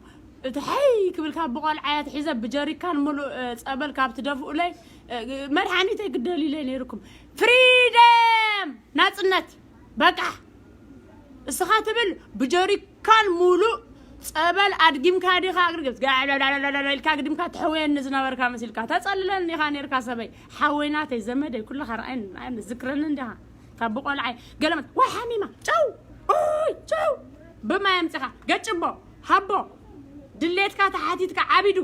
እቲ ሓይ ክብል ካብ ብቆልዓ እያ ትሒዘ ብጀሪካን ምሉእ፣ እ፣ ጸበል ካብ ትደፍኡለይ፣ እ፣ መድሓኒተይ ክደልዩለይ ነይርኩም። ፍሪደም! ናጽነት! በቃ! እስኻ ትብል ብጀሪካን ሙሉእ ጸበል ኣድጊምካ ዲኻ እግሪ ገብስ-፣ ጋዕላላላላ ኢልካ ግድምካ ትሕወየኒ ዝነበርካ መሲልካ። ተጸልለኒ ኢኻ ነይርካ ሰበይ። ሓወይ ናተይ፣ ዘመደይ፣ ኩልኻ ርኣይን፣ ርኣይን ዝክረኒ እንዲኻ። ካብ ብቆልዓይ ገለመት፣ ዋይ ሓሚማ፣ ጨው፣ ኡይ፣ ጨው፣ ብማይ ኣምጺኻ፣ ገጭቦ፣ ሃቦ፣ ድሌትካ ተሓቲትካ ዓቢዱ፣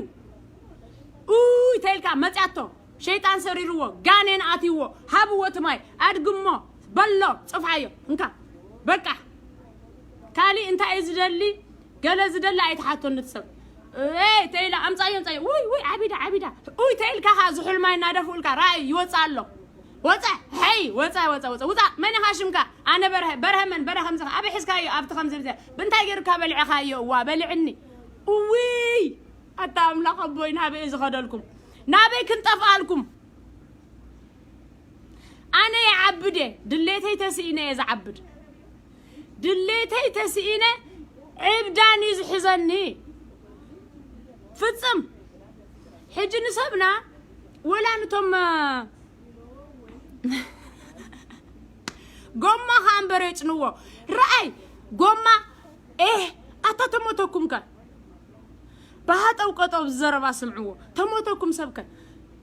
ኡይ ተይልካ መጽያቶ፣ ሸይጣን ሰሪርዎ፣ ጋኔን ኣትይዎ፣ ሃብዎ እቲ ማይ፣ ኣድግሞ፣ በሎ፣ ጽፍዓዮ፣ እንካ፣ በቃ። ካሊእ እንታይ እዩ ዝደሊ? ገለ ዝደሊ ኣይትሓቶ ነቲ ሰብ። ኤይ፣ ተይላ፣ ኣምጻዮ፣ ኣምጻዮ። ውይ፣ ውይ፣ ዓቢዳ፣ ዓቢዳ። ኡይ፣ ተይልካ ኸኣ ዝሑል ማይ እናደፍኡልካ፣ ራእይ ይወጽእ ኣሎ። ወጸ፣ ሐይ፣ ወጸ፣ ወጸ፣ ወጸ፣ ውጻእ። መን ኢኻ ሽምካ? ኣነ በርሀ፣ በርሀ መን? በርሀ ከምዚ ኸ-፣ ኣበይ ሒዝካዮ? ኣብቲ ከምዚ፣ ከምዚ። ብእንታይ ገይርካ በሊዕኻዮ? እዋ፣ በሊዕኒ። እውይ፣ ኣታ ኣምላኽ ኣቦይ፣ ናበይ እዩ ዝኸደልኩም? ናበይ ክንጠፍኣልኩም? ኣነ ይዓብድ እየ፣ ድሌተይ ተስኢነ እየ ዝዓብድ። ድሌተይ ተስኢነ ዕብዳን እዩ ዝሕዘኒ። ፍጽም። ሕጂ ንሰብና ወላ ንቶም፣ እ፣ ጎማ ኸኣ እምበር የጭንዎ። ረኣይ፣ ጎማ፣ ኤህ፣ ኣታ ተሞተኩም ከ? ብሃጠው ቀጠው ዝዘረባ ስምዕዎ። ተሞተኩም ሰብ ከ?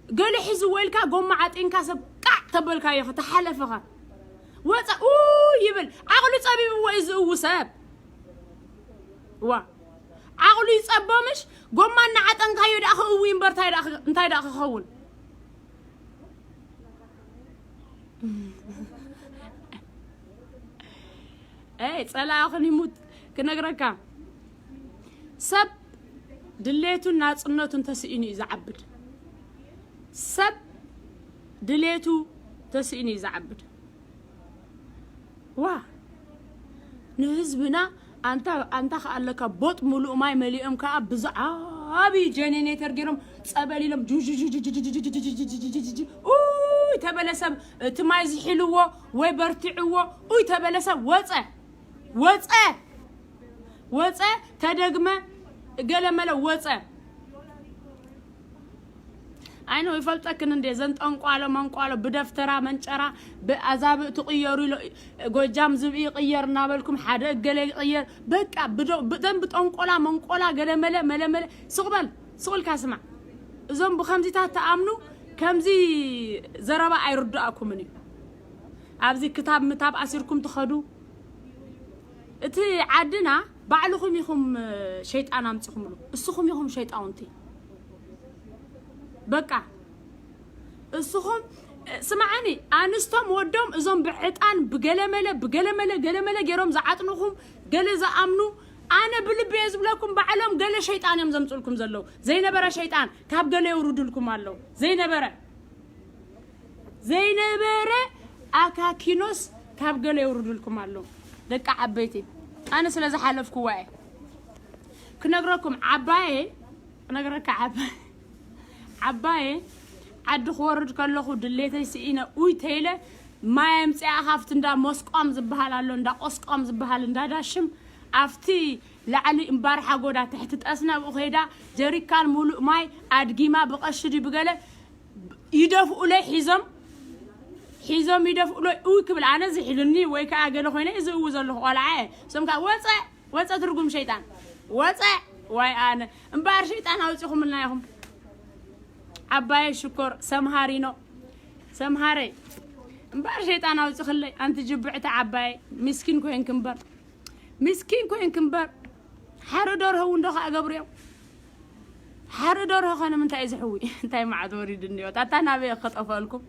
ገለ ሒዝዎ ኢልካ ጎማ ዓጢንካ ሰብ ቃዕ ተበልካዮ ኸ? ተሓለፈ ኸ? ወጸ፣ ኡ ይብል። ዓቕሉ ጸቢብዎ እዩ ዝእዊ ሰብ። ዋ። ዓቕሉ ይጸቦምሽ ጎማ እናዓጠንካዮ ደኣ ክእዊ እምበር እንታይ ደኣ ክ- እንታይ ደኣ ክኸውን? ኤይ ጸላእኽን ይሙት ክነግረካ። ሰብ ድሌቱን ናጽነቱን ተስኢኑ እዩ ዝዓብድ። ሰብ ድሌቱ ተስኢኑ እዩ ዝዓብድ። ዋ ንህዝብና ኣንታ ኣንታ ከኣለካ ቦጥ ሙሉእ ማይ መሊኦም ከኣ ብዛዕባ ጀኔኔተር ገይሮም ጸበል ኢሎም ጁ- ኡይ ተበለ ሰብ እቲ ማይ ዝሒልዎ ወይ በርቲዕዎ ኡይ ተበለ ሰብ ወጸ ወጸ ወጸ ተደግመ ገለመለ ወጸ ኣይኖ ይፈልጠክን እንዴ ዘን ጠንቋሎ መንቋሎ ብደፍተራ መንጨራ ብኣዛብእ ትቕየሩ ኢሎ ጎጃም ዝብኢ ይቕየር እናበልኩም ሓደ እገለ ይቕየር በቃ ብዶ- ብደንብ ጠንቆላ መንቆላ ገለመለ መለመለ ስቕበል ስቕልካ ስማዕ እዞም ብከምዚታት ተኣምኑ ከምዚ ዘረባ ኣይርድኣኩምን እዩ ኣብዚ ክታብ ምታብ ኣሲርኩም ትኸዱ እቲ ዓድና ባዕልኹም ኢኹም ሸይጣን ኣምፅኹምሉ እስኹም ኢኹም ሸይጣውንቲ በቃ እስኹም ስማዓኒ ኣንስቶም ወዶም እዞም ብዕጣን ብገለመለ ብገለመለ ገለመለ ገይሮም ዝዓጥንኹም ገለ ዝኣምኑ ኣነ ብልቢ እየ ዝብለኩም ባዕሎም ገለ ሸይጣን እዮም ዘምፅልኩም ዘለዉ ዘይነበረ ሸይጣን ካብ ገለ የውርድልኩም ኣለዉ ዘይነበረ ዘይነበረ ኣካኪኖስ ካብ ገለ የውርድልኩም ኣሎ ደቂ ዓበይቲ ኣነ ስለ ዝሓለፍኩዋ እየ ክነግረኩም ዓባየ ክነግረካ ዓባየ ዓባየ ዓዲ ክወርድ ከለኹ ድሌተይ ስኢነ ኡይ ተይለ ማይ ኣምፅኣ ካብቲ እንዳ ሞስቋም ዝበሃል ኣሎ እንዳ ቆስቋም ዝበሃል እንዳ ዳሽም ኣብቲ ላዕሊ እምባር ሓጎዳ ትሕቲ ጠስና ብኡ ከይዳ ጀሪካን ሙሉእ ማይ ኣድጊማ ብቐሽዲ ብገለ ይደፍኡለይ ሒዞም ሒዞም ይደፍኡለይ እው ክብል ኣነ ዝሒሉኒ ወይ ከዓ ገለ ኮይነ እዚ እው ዘለኹ ቆልዓ እየ እሶም ከዓ ወፀ ወፀ ትርጉም ሸይጣን ወፀ ዋይ ኣነ እምበኣር ሸይጣን ኣውፂኹምልና ኢኹም ዓባየ ሽኮር ሰምሃሪኖ ሰምሃረይ እምበኣር ሸይጣን ኣውፅኽለይ ኣንቲ ጅብዕቲ ዓባየ ምስኪን ኮይንክ እምበር ምስኪን ኮይንክ እምበር ሓረ ደርሆ እውን ዶ ከዓ ገብርዮም ሓረ ደርሆ ከ ንምንታይ እዩ ዝሕዊ እንታይ መዓት ወሪድኒ እዩ ታታ ናበየ ክጠፈልኩም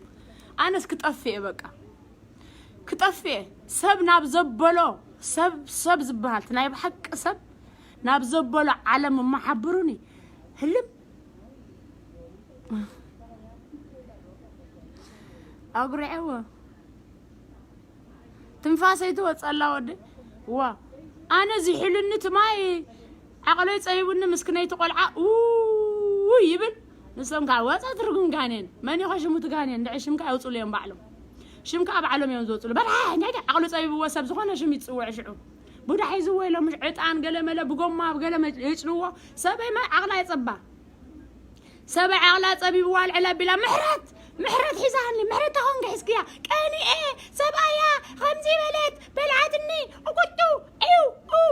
ኣነስ ክጠፍእ እየ በቃ ክጠፍእ እየ ሰብ ናብ ዘበሎ ሰብ ሰብ ዝበሃል እቲ ናይ ብሓቂ ሰብ ናብ ዘበሎ ዓለም እሞ ሓብሩኒ ህልም ኣጉርዐዎ ትንፋሰይ ትወፀላ ወዲ ዋ ኣነ ዝሕልኒ ትማይ ዓቕለይ ፀቢቡኒ ምስክነይቲ ቆልዓ ው ይብል ንሶም ከዓ ወፀ ትርጉም ጋኔን መን ኢኸ ሽሙ ትጋኔን ድዒ ሽምካ የውፅሉ እዮም ባዕሎም ሽምካ ባዕሎም እዮም ዝወፅሉ በላ ዓቕሉ ፀቢብዎ ሰብ ዝኾነ ሽም ይፅውዕ ሽዑ ቡዳ ሒዝዎ ኢሎም ዕጣን ገለመለ ብጎማ ብገለ የጭንዎ ሰበይ ዓቕላ የፀባ ሰበይ ዓቕላ ፀቢብዋ ኣልዕል ኣቢላ ምሕረት ምሕረት ሒዛኒ ምሕረት ተኾንኪ ሒዝክያ ቀኒኤ ሰብኣያ ከምዚ በለት በልዓትኒ እቁጡ እዩ ኡ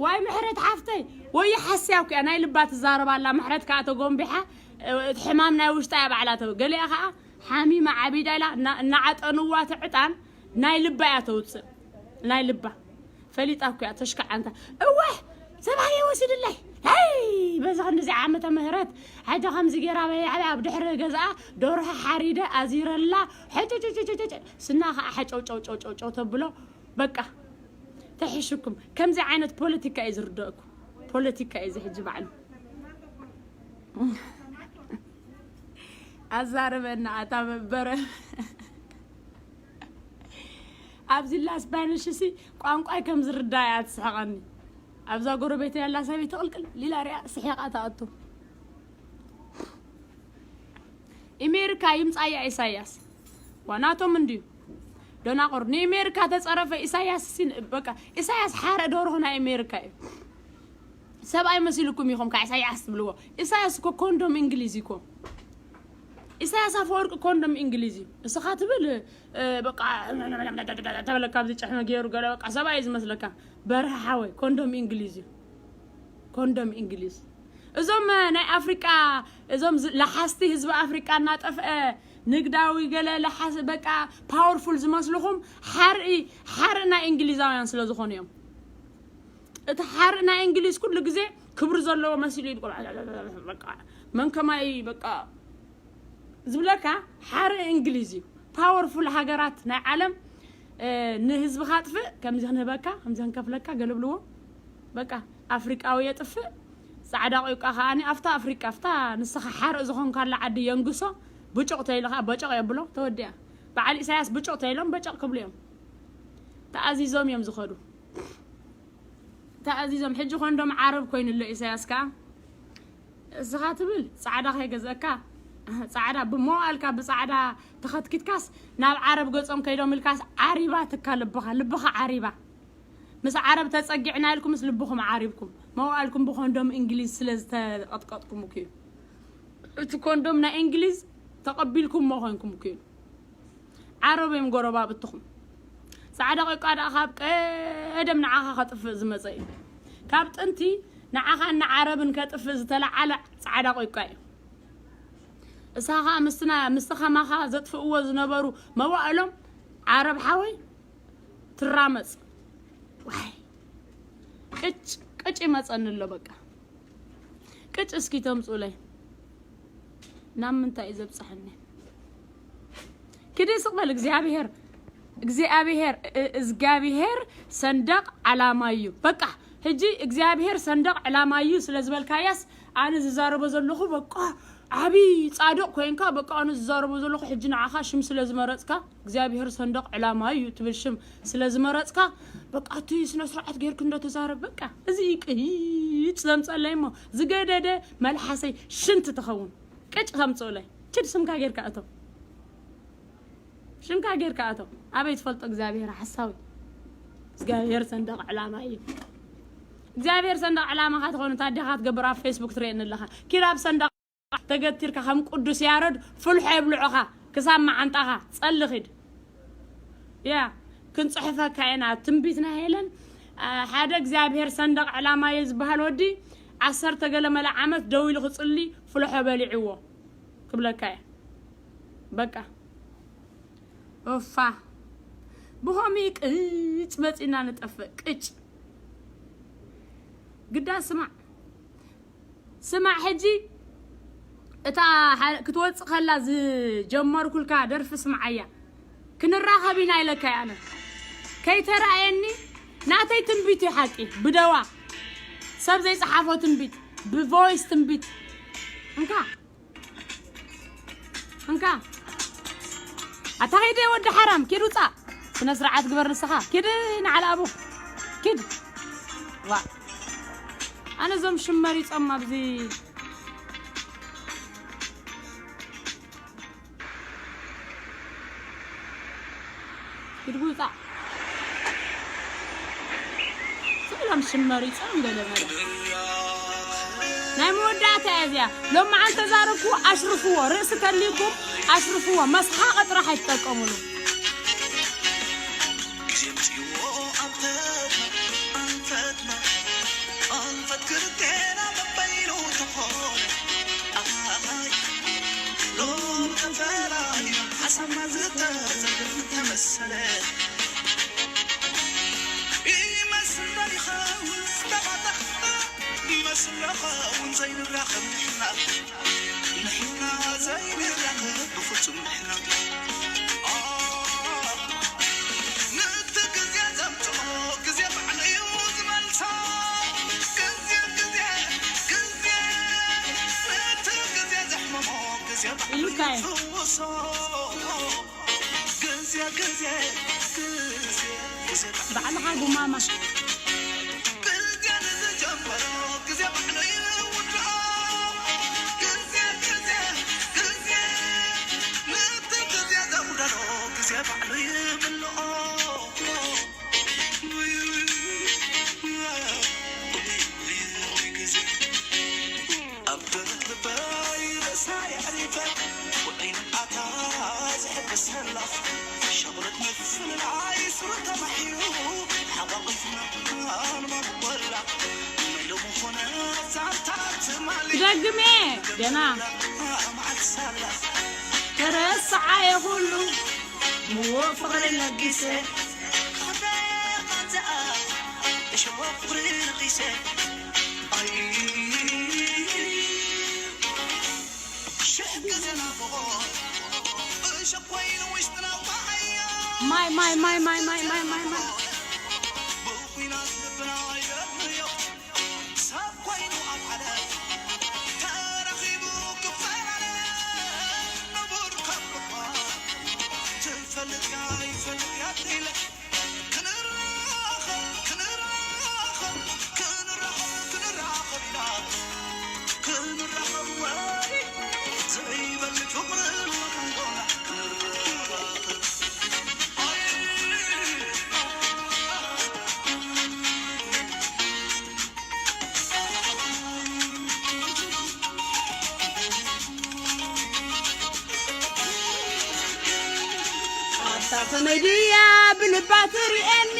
ዋይ ምሕረት ሓፍተይ ወይ ሓስያ ኩያ ናይ ልባ ትዛረብ ኣላ ምሕረት ከዓ ተጎንቢሓ እቲ ሕማም ናይ ውሽጣ እያ ባዕላ ተው ገሊኣ ከዓ ሓሚማ ዓቢዳ ኢላ እና- እናዓጠንዋ እቲ ዕጣን ናይ ልባ እያ ተውፅእ ናይ ልባ ፈሊጣ እኮ እያ ተሽካዓንታ እወ ሰብኣየ ወሲድለይ ይ በዛ ክንዲዚ ዓመተ ምህረት ሓጂ ከምዚ ገይራ በይዕላ ኣብ ድሕሪ ገዛኣ ደርሆ ሓሪደ ኣዚረላ ሕጭጭጭጭጭ ስና ከዓ ሓጨውጨውጨውጨው ተብሎ በቃ ተሒሽኩም ከምዚ ዓይነት ፖለቲካ እዩ ዝርደእኩ ፖለቲካ እዩ ዝሕጂ ባዕሉ ኣዛርበና ኣታ መበረ ኣብዚ ላ ስፓኒሽ ሲ ቋንቋይ ከም ዝርዳያ ትስሕቐኒ ኣብዛ ጎረቤት ያላ ሰበይቲ ቅልቅል ሊላ ሪያ ስሒቓ ተኣቱ ኢሜሪካ ይምፃያ ኢሳያስ ዋናቶም እንድዩ ደናቁር ንኢሜሪካ ተፀረፈ ኢሳያስ ሲን በቃ ኢሳያስ ሓረ ደርሆ ናይ ኢሜሪካ እዩ ሰብኣይ መሲልኩም ኢኹም ከዓ ኢሳያስ ትብልዎ ኢሳያስ እኮ ኮንዶም እንግሊዝ እኮ ኢሳያስ ኣፈወርቂ ኮንዶም እንግሊዝ እዩ እስኻ ትብል በቃ ተበለካ ኣብዚ ጨሕመ ገይሩ ገለ በቃ ሰብኣይ እዩ ዝመስለካ በርሀ ሓወይ ኮንዶም እንግሊዝ እዩ ኮንዶም እንግሊዝ እዞም ናይ ኣፍሪቃ እዞም ለሓስቲ ህዝቢ ኣፍሪቃ እናጠፍአ ንግዳዊ ገለ ለሓስ በቃ ፓወርፉል ዝመስልኹም ሓርኢ ሓርኢ ናይ እንግሊዛውያን ስለ ዝኾኑ እዮም እቲ ሓርኢ ናይ እንግሊዝ ኩሉ ግዜ ክብሪ ዘለዎ መሲሉ እዩ። በቃ መን ከማይ በቃ ዝብለካ ሓረ እንግሊዝ እዩ። ፓወርፉል ሃገራት ናይ ዓለም ንህዝብኻ ኣጥፍእ፣ ከምዚ ክንህበካ፣ ከምዚ ክንከፍለካ፣ ገለብልዎ። በቃ ኣፍሪቃዊ የጥፍእ፣ ጻዕዳ ቆይቃ ከኣኒ ኣብታ ኣፍሪቃ፣ ኣብታ ንስኻ ሓርእ ዝኾንካላ ዓዲ የንግሶ። ብጩቕ ተይሉ ከዓ በጨቕ የብሎ። ተወዲኣ። በዓል ኢሳያስ ብጩቕ ተይሎም በጨቕ ክብሉ እዮም። ተኣዚዞም እዮም ዝኸዱ። ተኣዚዞም። ሕጂ ኮንዶም ዓረብ ኮይኑ ኣሎ ኢሳያስ ከዓ። እስኻ ትብል ጻዕዳ ከይገዘእካ፣ ጻዕዳ ብመዋእልካ ብጻዕዳ ተኸትኪትካስ ናብ ዓረብ ገጾም ከይዶም ኢልካስ ዓሪባ ትካ ልብኻ፣ ልብኻ ዓሪባ። ምስ ዓረብ ተጸጊዕና ኢልኩምስ ልብኹም ዓሪብኩም። መዋእልኩም ብኮንዶም እንግሊዝ ስለ ዝተቐጥቀጥኩም እኮ እዩ። እቲ ኮንዶም ናይ እንግሊዝ ተቐቢልኩሞ ኮንኩም እኮ እዩ። ዓረብ እዮም ጎረባብትኹም። ጻዕዳ ቆይቃ ደኣ ካብ ቀደም ንዓኻ ከጥፍእ ዝመጸ እዩ። ካብ ጥንቲ ንዓኻን ንዓረብን ከጥፍእ ዝተለዓለ ጻዕዳ ቆይቃ እዩ። እሳ ኸኣ ምስትና፣ ምስቲ ከማኻ ዘጥፍእዎ ዝነበሩ መዋእሎም ዓረብ ሓወይ ትራመጽ። ዋይ፣ ቅጭ፣ ቅጭ ይመጸኒ ኣሎ በቃ። ቅጭ እስኪ ተምጹለይ። ናብ ምንታይ እዩ ዘብጽሐኒ? ኪዲ ስቕ በል። እግዚኣብሔር፣ እግዚኣብሔር፣ እ-፣ እግዚኣብሔር ሰንደቕ ዓላማ እዩ። በቃ፣ ሕጂ እግዚኣብሔር ሰንደቕ ዕላማ እዩ ስለ ዝበልካያስ፣ ኣነ ዝዛረቦ ዘለኹ በቃ ዓቢ ጻድቕ ኮይንካ፣ በቃ ኣነ ዝዛረቦ ዘለኹ ሕጂ ንዓኻ ሽም ስለ ዝመረጽካ፣ እግዚኣብሔር ሰንደቕ ዕላማ እዩ ትብል ሽም ስለ ዝመረጽካ፣ በቃ እቲ ስነ ስርዓት ጌርክ እንዶ ተዛረብ። በቃ እዚ እዩ ቅይጭ ዘምጸለይ እሞ፣ ዝገደደ መልሓሰይ ሽንቲ ትኸውን። ቅጭ ከምጽኡለይ። ችድ ስምካ ጌርካ እቶ። ሽምካ ጌርካ እቶ። ኣበይ ትፈልጦ እግዚኣብሔር ሓሳዊ። እግዚኣብሔር ሰንደቕ ዕላማ እዩ። እግዚኣብሔር ሰንደቕ ዕላማ ካትኾኑ ታዲኻ ትገብር ኣብ ፌስቡክ ትርእየኒ ኣለኻ። ኪድ ኣብ ሰንደቕ ተገቲርካ ከም ቅዱስ ያረድ ፍልሖ የብልዑኻ። ክሳብ መዓንጣኻ ጸሊ ኺድ። ያ፣ ክንጽሕፈካ ኢና። ትንቢት ናይ ሄለን፣ አ፣ ሓደ እግዚኣብሔር ሰንደቕ ዕላማ እዩ ዝበሃል ወዲ ዓሰርተ ገለ መለ ዓመት ደው ኢሉ ክጽሊ ፍልሖ በሊዕዎ ክብለካ እየ። በቃ። ኦፋ። ብኸምኡ ቅጭ መጺና ንጠፍእ። ቅጭ። ግዳ ስማዕ። ስማዕ ሕጂ እታ ሓ-፣ ክትወጽእ ከላ ዝጀመርኩልካ ደርፊ ስምዓያ። ክንራኸብ ኢና ኢለካ እየ ኣነ። ከይተራእየኒ ናተይ ትንቢት እዩ ሓቂ። ብደዋ ሰብ ዘይጸሓፎ ትንቢት፣ ብቮይስ ትንቢት። እንካ፣ እንካ። ኣታ ኸይደ ወዲ ሓራም፣ ኪድ ውጻእ። ስነ ስርዓት ግበር ንስኻ። ኪድ ንዓል ኣቡ። ኪድ። ዋ። ኣነ እዞም ሽም መሪጾም ኣብዚ ኪድ ውጻእ። ስእሎም ሽም መሪጾም ገለ መለ። ናይ መወዳእታ እያ እዚኣ። ሎማዓንቲ ተዛረብኩ ኣሽርፍዎ። ርእሲ ተልዩኩም ኣሽርፍዎ። መስሓቂ ጥራሕ ኣይትጠቀሙሉ። ግዜ ምጽእዎ ኣንፈትና፣ ኣንፈትና፣ ኣንፈት ክልቴና በበይኑ ተኾነ። ኣሃሃይ፣ ሎም ተፈላልዩ ሓሳብና ዝተዘርግፍ ተመሰለ። ይመስል ዶ ይኸውን ዝተባተኽና? ይመስል ዶ ይኸውን ዘይንራኸብ ንሕና? ንሕና ዘይንራኸብ ብፍጹም ንሕና። ኣህ፣ ነቲ ግዜ ዘምጽኦ ግዜ ባዕሉ እዩ ዝመልሶ። ግዜ፣ ግዜ፣ ግዜ፣ ነቲ ግዜ ዘሕመሞ ግዜ ባዕሉ ኢሉካ እዩ። ይፍውሶ። ግዜ፣ ግዜ፣ ግዜ፣ ግዜ ባዕሉ ባዕልኻ ጉማማ። ግዜ ንዝጀመሮ ግዜ ባዕሉ ይውድኦ። ግዜ፣ ግዜ፣ ግዜ፣ ነቲ ግዜ ዘጉደሎ ግዜ ባዕሉ ይምልኦ። ኣብ ደረት ልበይ ርእሳ የዕሪፈ፣ ውዑይ ንብዓታ ዝሕብሰላ፣ ሸቑለት ምፍልላይ ሱሩ ተማሒሩ፣ ሓቋቒፍና ንማጉወላ፣ ናይ ሎሚ ኾነ ዛንታ ትማሊ፣ ክደግም እየ ገና። መዓልቲ ሳላ፣ ተረስዓየ ኩሉ፣ ምዉቕ ፍቕሪ ለጊሰ፣ ካበ ቃንዛኣ፣ እሸዎ ፍቕሪ ነኺሰ፣ ኣይ ማይ ማይ ማይ ማይ ማይ ማይ ማይ ኣታ ከመይ ድያ ብልባ ትርእየኒ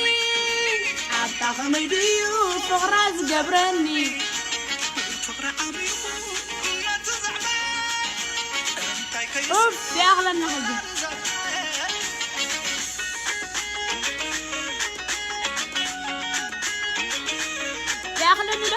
ኣታ ከመይ ድዩ ፍቕራ ዝገብረኒ ኡፍ ይኣኽለና ሕጂ ይኣኽለኒ ዶ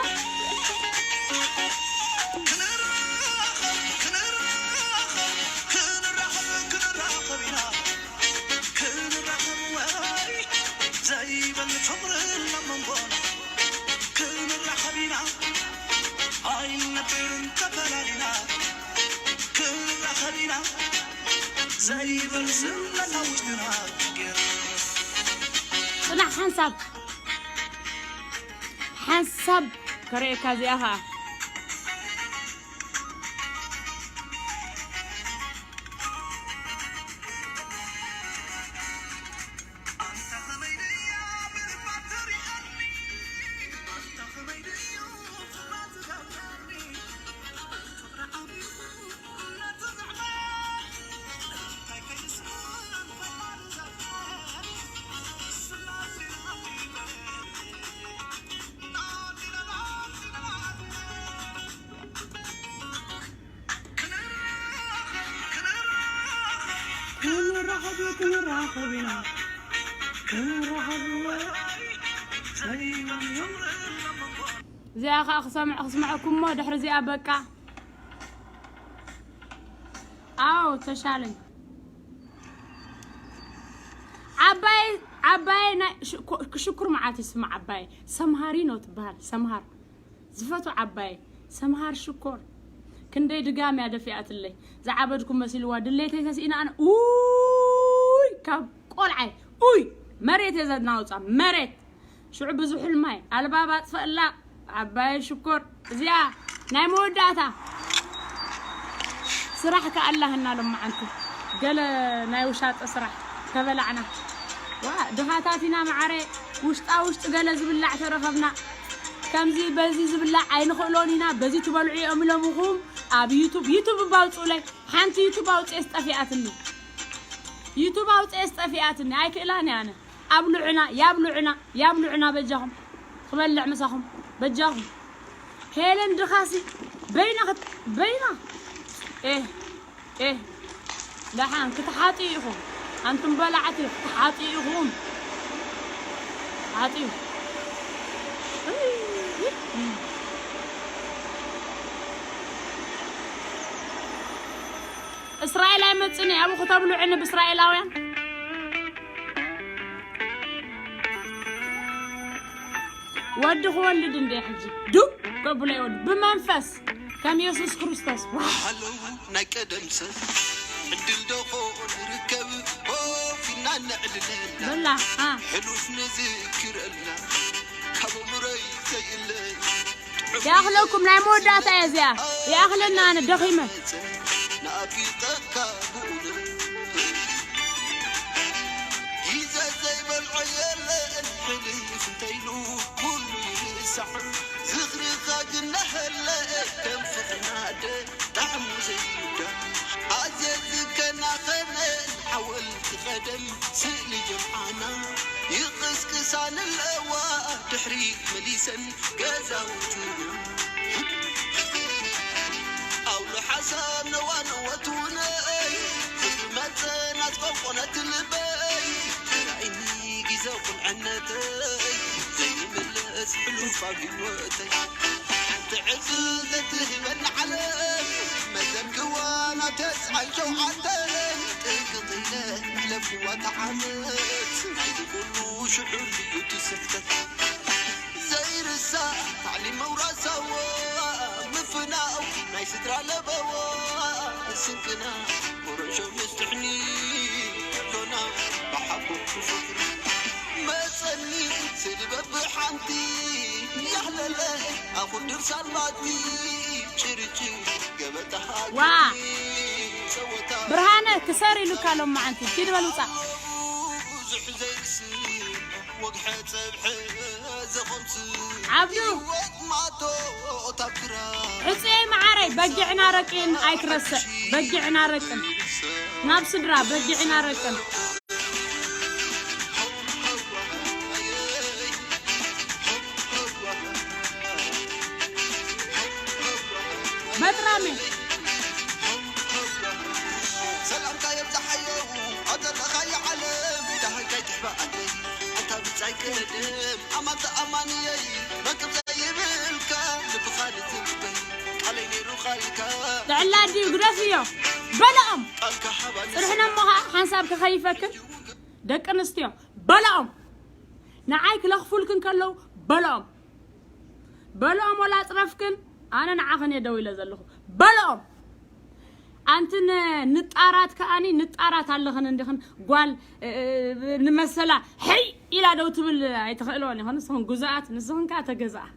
ጽናሕ ሓንሳብ ሓንሳብ ከርእየካ እዚኣ ኸኣ እዚኣ ከዓ ክሰምዕ ክስምዐኩም እሞ ድሕሪ እዚኣ በቃ ኣው ተሻለኝ ዓባይ ዓባይ ናይ ሽኮር መዓት ይስማ ዓባይ ሰምሃሪ ነው ትበሃል ሰምሃር ዝፈቱ ዓባይ ሰምሃር ሽኮር ክንደይ ድጋም እያ ደፊኣትለይ ዝዓበድኩ መሲልዋ ድሌተይ ተስኢና ኣነ ኡይ ካብ ቆልዓይ ኡይ መሬት እየ ዘናውፃ መሬት ሽዑ ብዙ ሕልማይ ኣልባብ ኣጥፈእላ ዓባይ ሽኮር እዚኣ ናይ መወዳእታ ስራሕ ከኣላህና ሎማዓንቲ ገለ ናይ ውሻጠ ስራሕ ተበላዕና ዋ ድኻታት ኢና መዓረ ውሽጣ ውሽጢ ገለ ዝብላዕ ተረኸብና ከምዚ በዚ ዝብላዕ ኣይንኽእሎን ኢና በዚ ትበልዑ እዮም ኢሎምኹም ኣብ ዩቱብ ዩቱብ ባውፁለይ ሓንቲ ዩቱብ ኣውፅኤስ ጠፊኣትኒ ዩቱብ ኣውፅኤስ ጠፊኣትኒ ኣይክእላን ኣነ ኣብልዑና ያብልዑና ያብልዑና በጃኹም ክበልዕ ምሳኹም በጃኹም ሄለን ድኻሲ በይና በይና ኤ ኤ ደሓን ክትሓጥዩ ኢኹም ኣንቱም በላዕቲ ክትሓጥዩ ኢኹም ሓጥዩ እስራኤል ኣይመፅን ኣብኡ ክተብልዑኒ ብእስራኤላውያን ወዲ ክወልድ እንደ ሕጂ ዱብ ከብሎ ይወድ ብመንፈስ ከም የሱስ ክርስቶስ ኣለዉ ናይ ቀደም ሰብ ዕድል ዶ ኾን ርከብ ኮፍ ኢልና ነዕልለና በላ ሕሉፍ ንዝክረልና ካብ እምሮይ ዘይእለይ ይኣኽለኩም ናይ መወዳእታ እየ እዚኣ ይኣኽለና ኣነ ደኺመ ናፊቀካ ብእውነት ግዜ ዘይበልዖ የለን ሕልፍ እንተይሉ ኩሉ ይርሳዕ ዝኽርኻ ግን ናሃለ ከም ፍቕርና ኣደ ጣዕሙ ዘይርዳእ ኣዝየ ዝከናኸነን ሓወልቲ ቀደም ስእሊ ጀምዓና ይቕስቅሳ ንለዋ ድሕሪት መሊሰን ገዛውትና ኣውሎ ሓሳብ ነዋ ነወትውነይ ዝመፀ ናት ቆንቆነት ልበይ ራእይኒ ግዜ ቁልዕነተይ ዘይምለስ ሕሉፍ ኣብ ህይወተይ ሓንቲ ዕድል ዘትህበኒ ዓለም መዘክዋ ናብ ተስዓን ሸውዓተን ጥንቅቕን ለፍዋ ተዓመት ናይዚ ኩሉ ሽዑር እዩ እቲ ስሕተት ዘይርሳዕ ታዕሊም መውራሳዎ ምፍናው ናይ ስድራ ለበዎ ስንቅና ኮረሾ ምስጥሕኒ ቶና ብሓቦ ክፍቅር መጸኒ ስድበብ ሓንቲ ያህለለ ኣኹድር ሳልማቲ ጭርጭር ገበታ ዋ! ሃገሪ ጸወታ ብርሃነ ክሰር ኢሉካ ሎም መዓንቲ ኪድ በል ውጻእ ብዙሕ ዘይርስዕ ወግሐ ጸብሐ ዘኾምስ ዓብዱ ህይወት ማቶ ታብራ ሕጽየይ መዓረይ በጊዕና ረቂን ኣይትረስዕ በጊዕና ረቅን ናብ ስድራ በጊዕና ረቅን በጥራሜ ሰላምታ የብዛሓዮ ኣዘለኻዮ ዓለም ደሃይ ካይትሕባኣለይ ኣንታ ብጻይ ቅድም ኣማንተ ኣማንየይ መቅብ ዘይብልካ ልብኻ ልትንበይ ቃለይ ነይሩ ቃልካ ጥዕላ ድዩ ግደፍዮ በልኦም ቃልካ ሃባኒ ጽንሕና እሞ ኸዓ ሓንሳብ ክኸይፈክን ደቂ ኣንስትዮ በልኦም ንዓይ ክለኽፉልክን ከለዉ በልኦም በልኦም ወላ ኣጽረፍክን ኣነ ንዓኽን እየ ደው ኢለ ዘለኹ በልኦም ኣንቲ ንጣራት ከኣኒ ንጣራት ኣለኽን እንዲኽን ጓል ንመሰላ ሕይ ኢላ ደው ትብል ኣይትኽእልዎን ኢኽን ንስኽን ጉዛኣት ንስኽን ከኣ ተገዛኣ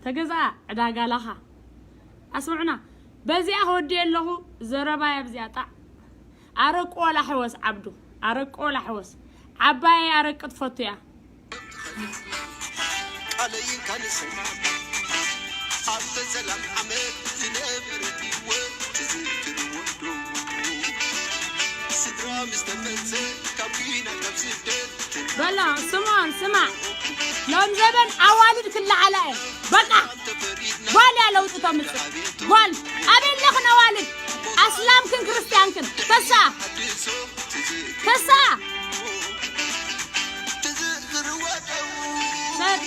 ተገዛኣ ዕዳጋ ላኻ ኣስምዑና በዚኣ ክወዲ ኣለኹ ዘረባይ ኣብዚኣ ጣዕ ኣረቂ ወላ ሕወስ ዓብዱ ኣረቂ ወላ ሕወስ ዓባየይ ኣረቂ ትፈቱ እያ ቃለይን ካልስን ኣብ ሰላም ዓመት ዝነበረ ህይወት ትዝክርዎ ዶ ስድራ ምስ ተመልሰ ካብ ኲናት ካብ ስደት በላ ስምዖን ስማዕ ሎም ዘበን ኣዋልድ ክለዓላ እየን በቃ ጓል እያ ለውጢ ተምፅእ ጓል ኣበይ ኣለኽን ኣዋልድ ኣስላምክን ክርስትያንክን ተስኣ ተስኣ ሰብ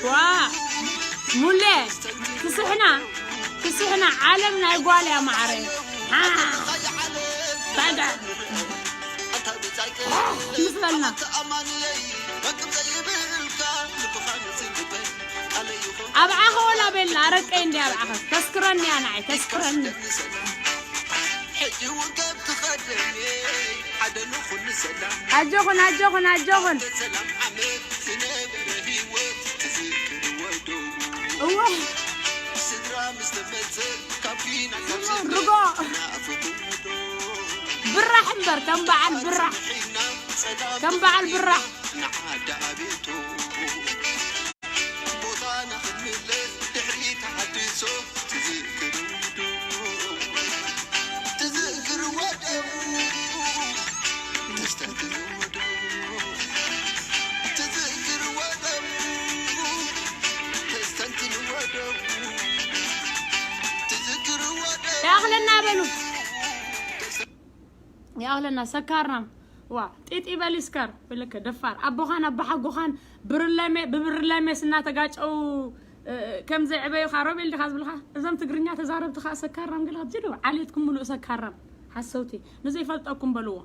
ዋ ሙሌ ትስሕና ትስሕና ዓለም ናይ ጓል እያ ማዓረ ታጋ ምስ በልና ኣብዓኸ ወላ ቤላ ኣረቀይ እንዲ ኣብዓኸ ተስክረኒ እያ ንዓይ ተስክረኒ ሕጂ እውን ከም ትኸደኒ ሓደ ንኹሉ ሰላም ኣጆኹን ኣጆኹን ኣጆኹን ሰላም ዓመት ዝነበረ ህይወት ትዝክርዎ ዶ እወ ስድራ ምስ ተመልሰ ካብ ኪና ካብ ስምኦን ርጎ ናፍቑ ዶ ብራሕ እምበር ከም በዓል ብራሕ ሒና ጸላም ከም በዓል ብራሕ ንዓዳ ኣቤቱ ይኣኽለና በሉ ይኣኽለና ሰካራም ዋ ጢጢ በል ይስከር ብልከ ደፋር ኣቦኻን ኣቦሓጎኻን ብርለሜ ብብርለሜስ እናተጋጨው ከም ዘይዕበዩኻ ሮቤል ዲኻ ዝብልኻ እዞም ትግርኛ ተዛረብቲ ኸዓ ሰካራም ገለ ክትጅዱ ዓሌትኩም ሙሉእ ሰካራም ሓሰውቲ ንዘይፈልጠኩም በልዎ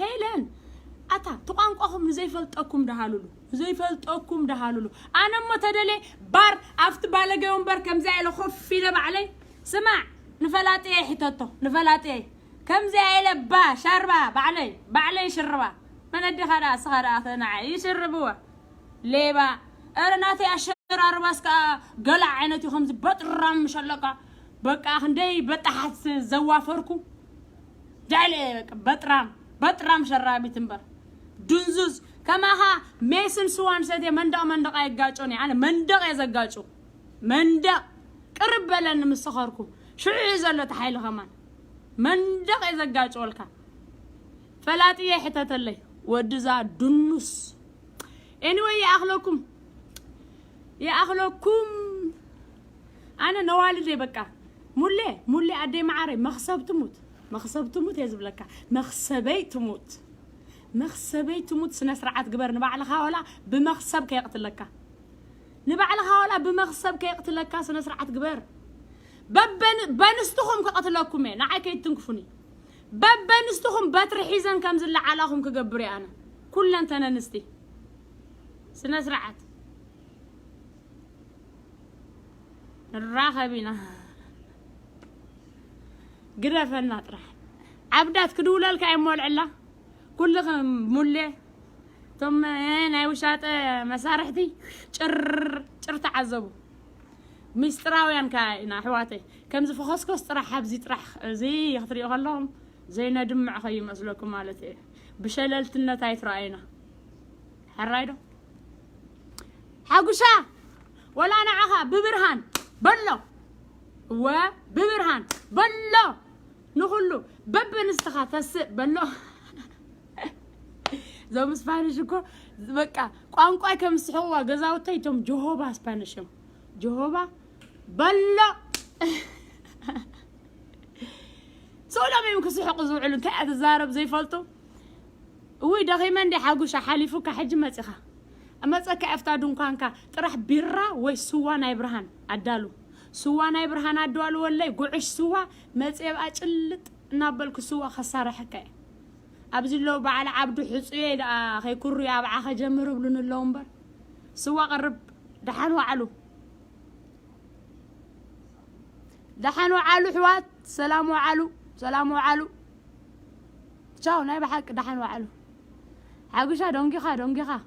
ሄለን ኣታ ትቋንቋኹም ንዘይፈልጠኩም ደሃሉሉ ንዘይፈልጠኩም ደሃሉሉ ኣነ እሞ ተደልየ ባር ኣብቲ ባለገ ወንበር ከምዚኣ ኢለ ኮፍ ኢለ ባዕለይ ስማዕ ንፈላጥየ ይሕተቶ ንፈላጥየ ከምዚኣ ኢለ ባ ሻርባ ባዕለይ ባዕለይ ሽርባ መን ኣዴኻ ደኣ እስኻ ደኣ ንዓይ ይሽርብዋ ሌባ ኧረ ናተይ ኣሸራርባስ ከኣ ገለ ዓይነት እዩ ከምዚ በጥራም ምሸለካ በቃ ክንደይ በጣሓት ዘዋፈርኩ ዳለ በጥራም በጥራም ሸራቢት እምበር ድንዙዝ ከማኻ ሜስን ስዋን ሰትየ መንደቕ መንደቕ ኣይጋጮን እየ ኣነ መንደቕ እየ ዘጋጩ መንደቕ ቅርብ በለኒ ምስ ሰኸርኩ ሽዑ እዩ ዘሎ እቲ ሓይሊ ከማን መንደቕ እየ ዘጋጭወልካ ፈላጥየ ሕተተለይ ወድዛ ድኑስ anyway ይኣኽለኩም ይኣኽለኩም ኣነ ነዋልድ እየ በቃ ሙሌ ሙሌ ኣደይ መዓረይ መኽሰብ ትሙት መኽሰብ ትሙት እየ ዝብለካ መኽሰበይ ትሙት መኽሰበይ ትሙት ስነ ስርዓት ግበር ንባዕልኻ ወላ ብመኽሰብ ከየቕትለካ ንባዕልኻ ወላ ብመኽሰብ ከየቕትለካ ስነ ስርዓት ግበር በበን በንስትኹም ክቐትለኩም እየ፣ ንዓይ ከይትንክፉኒ። በበንስትኹም በትሪ ሒዘን ከም ዝለዓላኹም ክገብር እየ ኣነ። ኩለን ተነንስቲ ስነ ስርዓት ንራኸብ ኢና። ግደፈና ጥራሕ። ዓብዳት ክድውለልካ እየ ሞልዕላ። ኩልኽም ሙሌ እቶም ናይ ውሻጠ መሳርሕቲ ጭር ጭር ተዓዘቡ። ሚስጥራውያን ከኣ ኢና ኣሕዋተይ። ከምዚ ፈኾስኮስ ጥራሕ ኣብዚ ጥራሕ እዚ ክትሪኦ ከለኹም ዘይነድምዕ ከይመስለኩም ማለት እየ። ብሸለልትነት ኣይትረኣዩና። ሕራይ ዶ? ሓጉሻ ወላ ንዓኻ ብብርሃን በሎ። እወ ብብርሃን በሎ። ንኹሉ በበንስትኻ ተስእ በሎ። እዞም ስፓኒሽ እኮ በቃ ቋንቋይ ከም ዝስሕቕዋ ገዛውተይ እቶም ጀሆባ ስፓኒሽ እዮም። ጀሆባ በሎ። ስእሎም እዮም ክስሕቑ ዝውዕሉ። እንታይ እያ ትዛረብ ዘይፈልጡ? እውይ ደኺመ እንዲ ሓጉሻ ሓሊፉካ ሕጂ መጺኻ። እመጸካ ኣብታ ድንኳንካ ጥራሕ ቢራ ወይ ስዋ ናይ ብርሃን ኣዳሉ። ስዋ ናይ ብርሃን ኣዳሉ ወለይ ጉዕሽ ስዋ መጽየ ብኣ ጭልጥ እናበልኩ ስዋ ከሳርሐካ እየ። ኣብዚ ኣለዉ በዓል ዓብዱ ሕጹየ ደኣ ከይኩርዩ ኣብዓ ከጀምር እብሉኒ ኣለዉ እምበር። ስዋ ቀርብ ደሓን ዋዕሉ። ደሓን ዋዕሉ ኣሕዋት፣ ሰላም ዋዕሉ፣ ሰላም ዋዕሉ። ቻው ናይ ብሓቂ ደሓን ዋዕሉ። ሓጉሻ ደንጊኻ ደንጊኻ።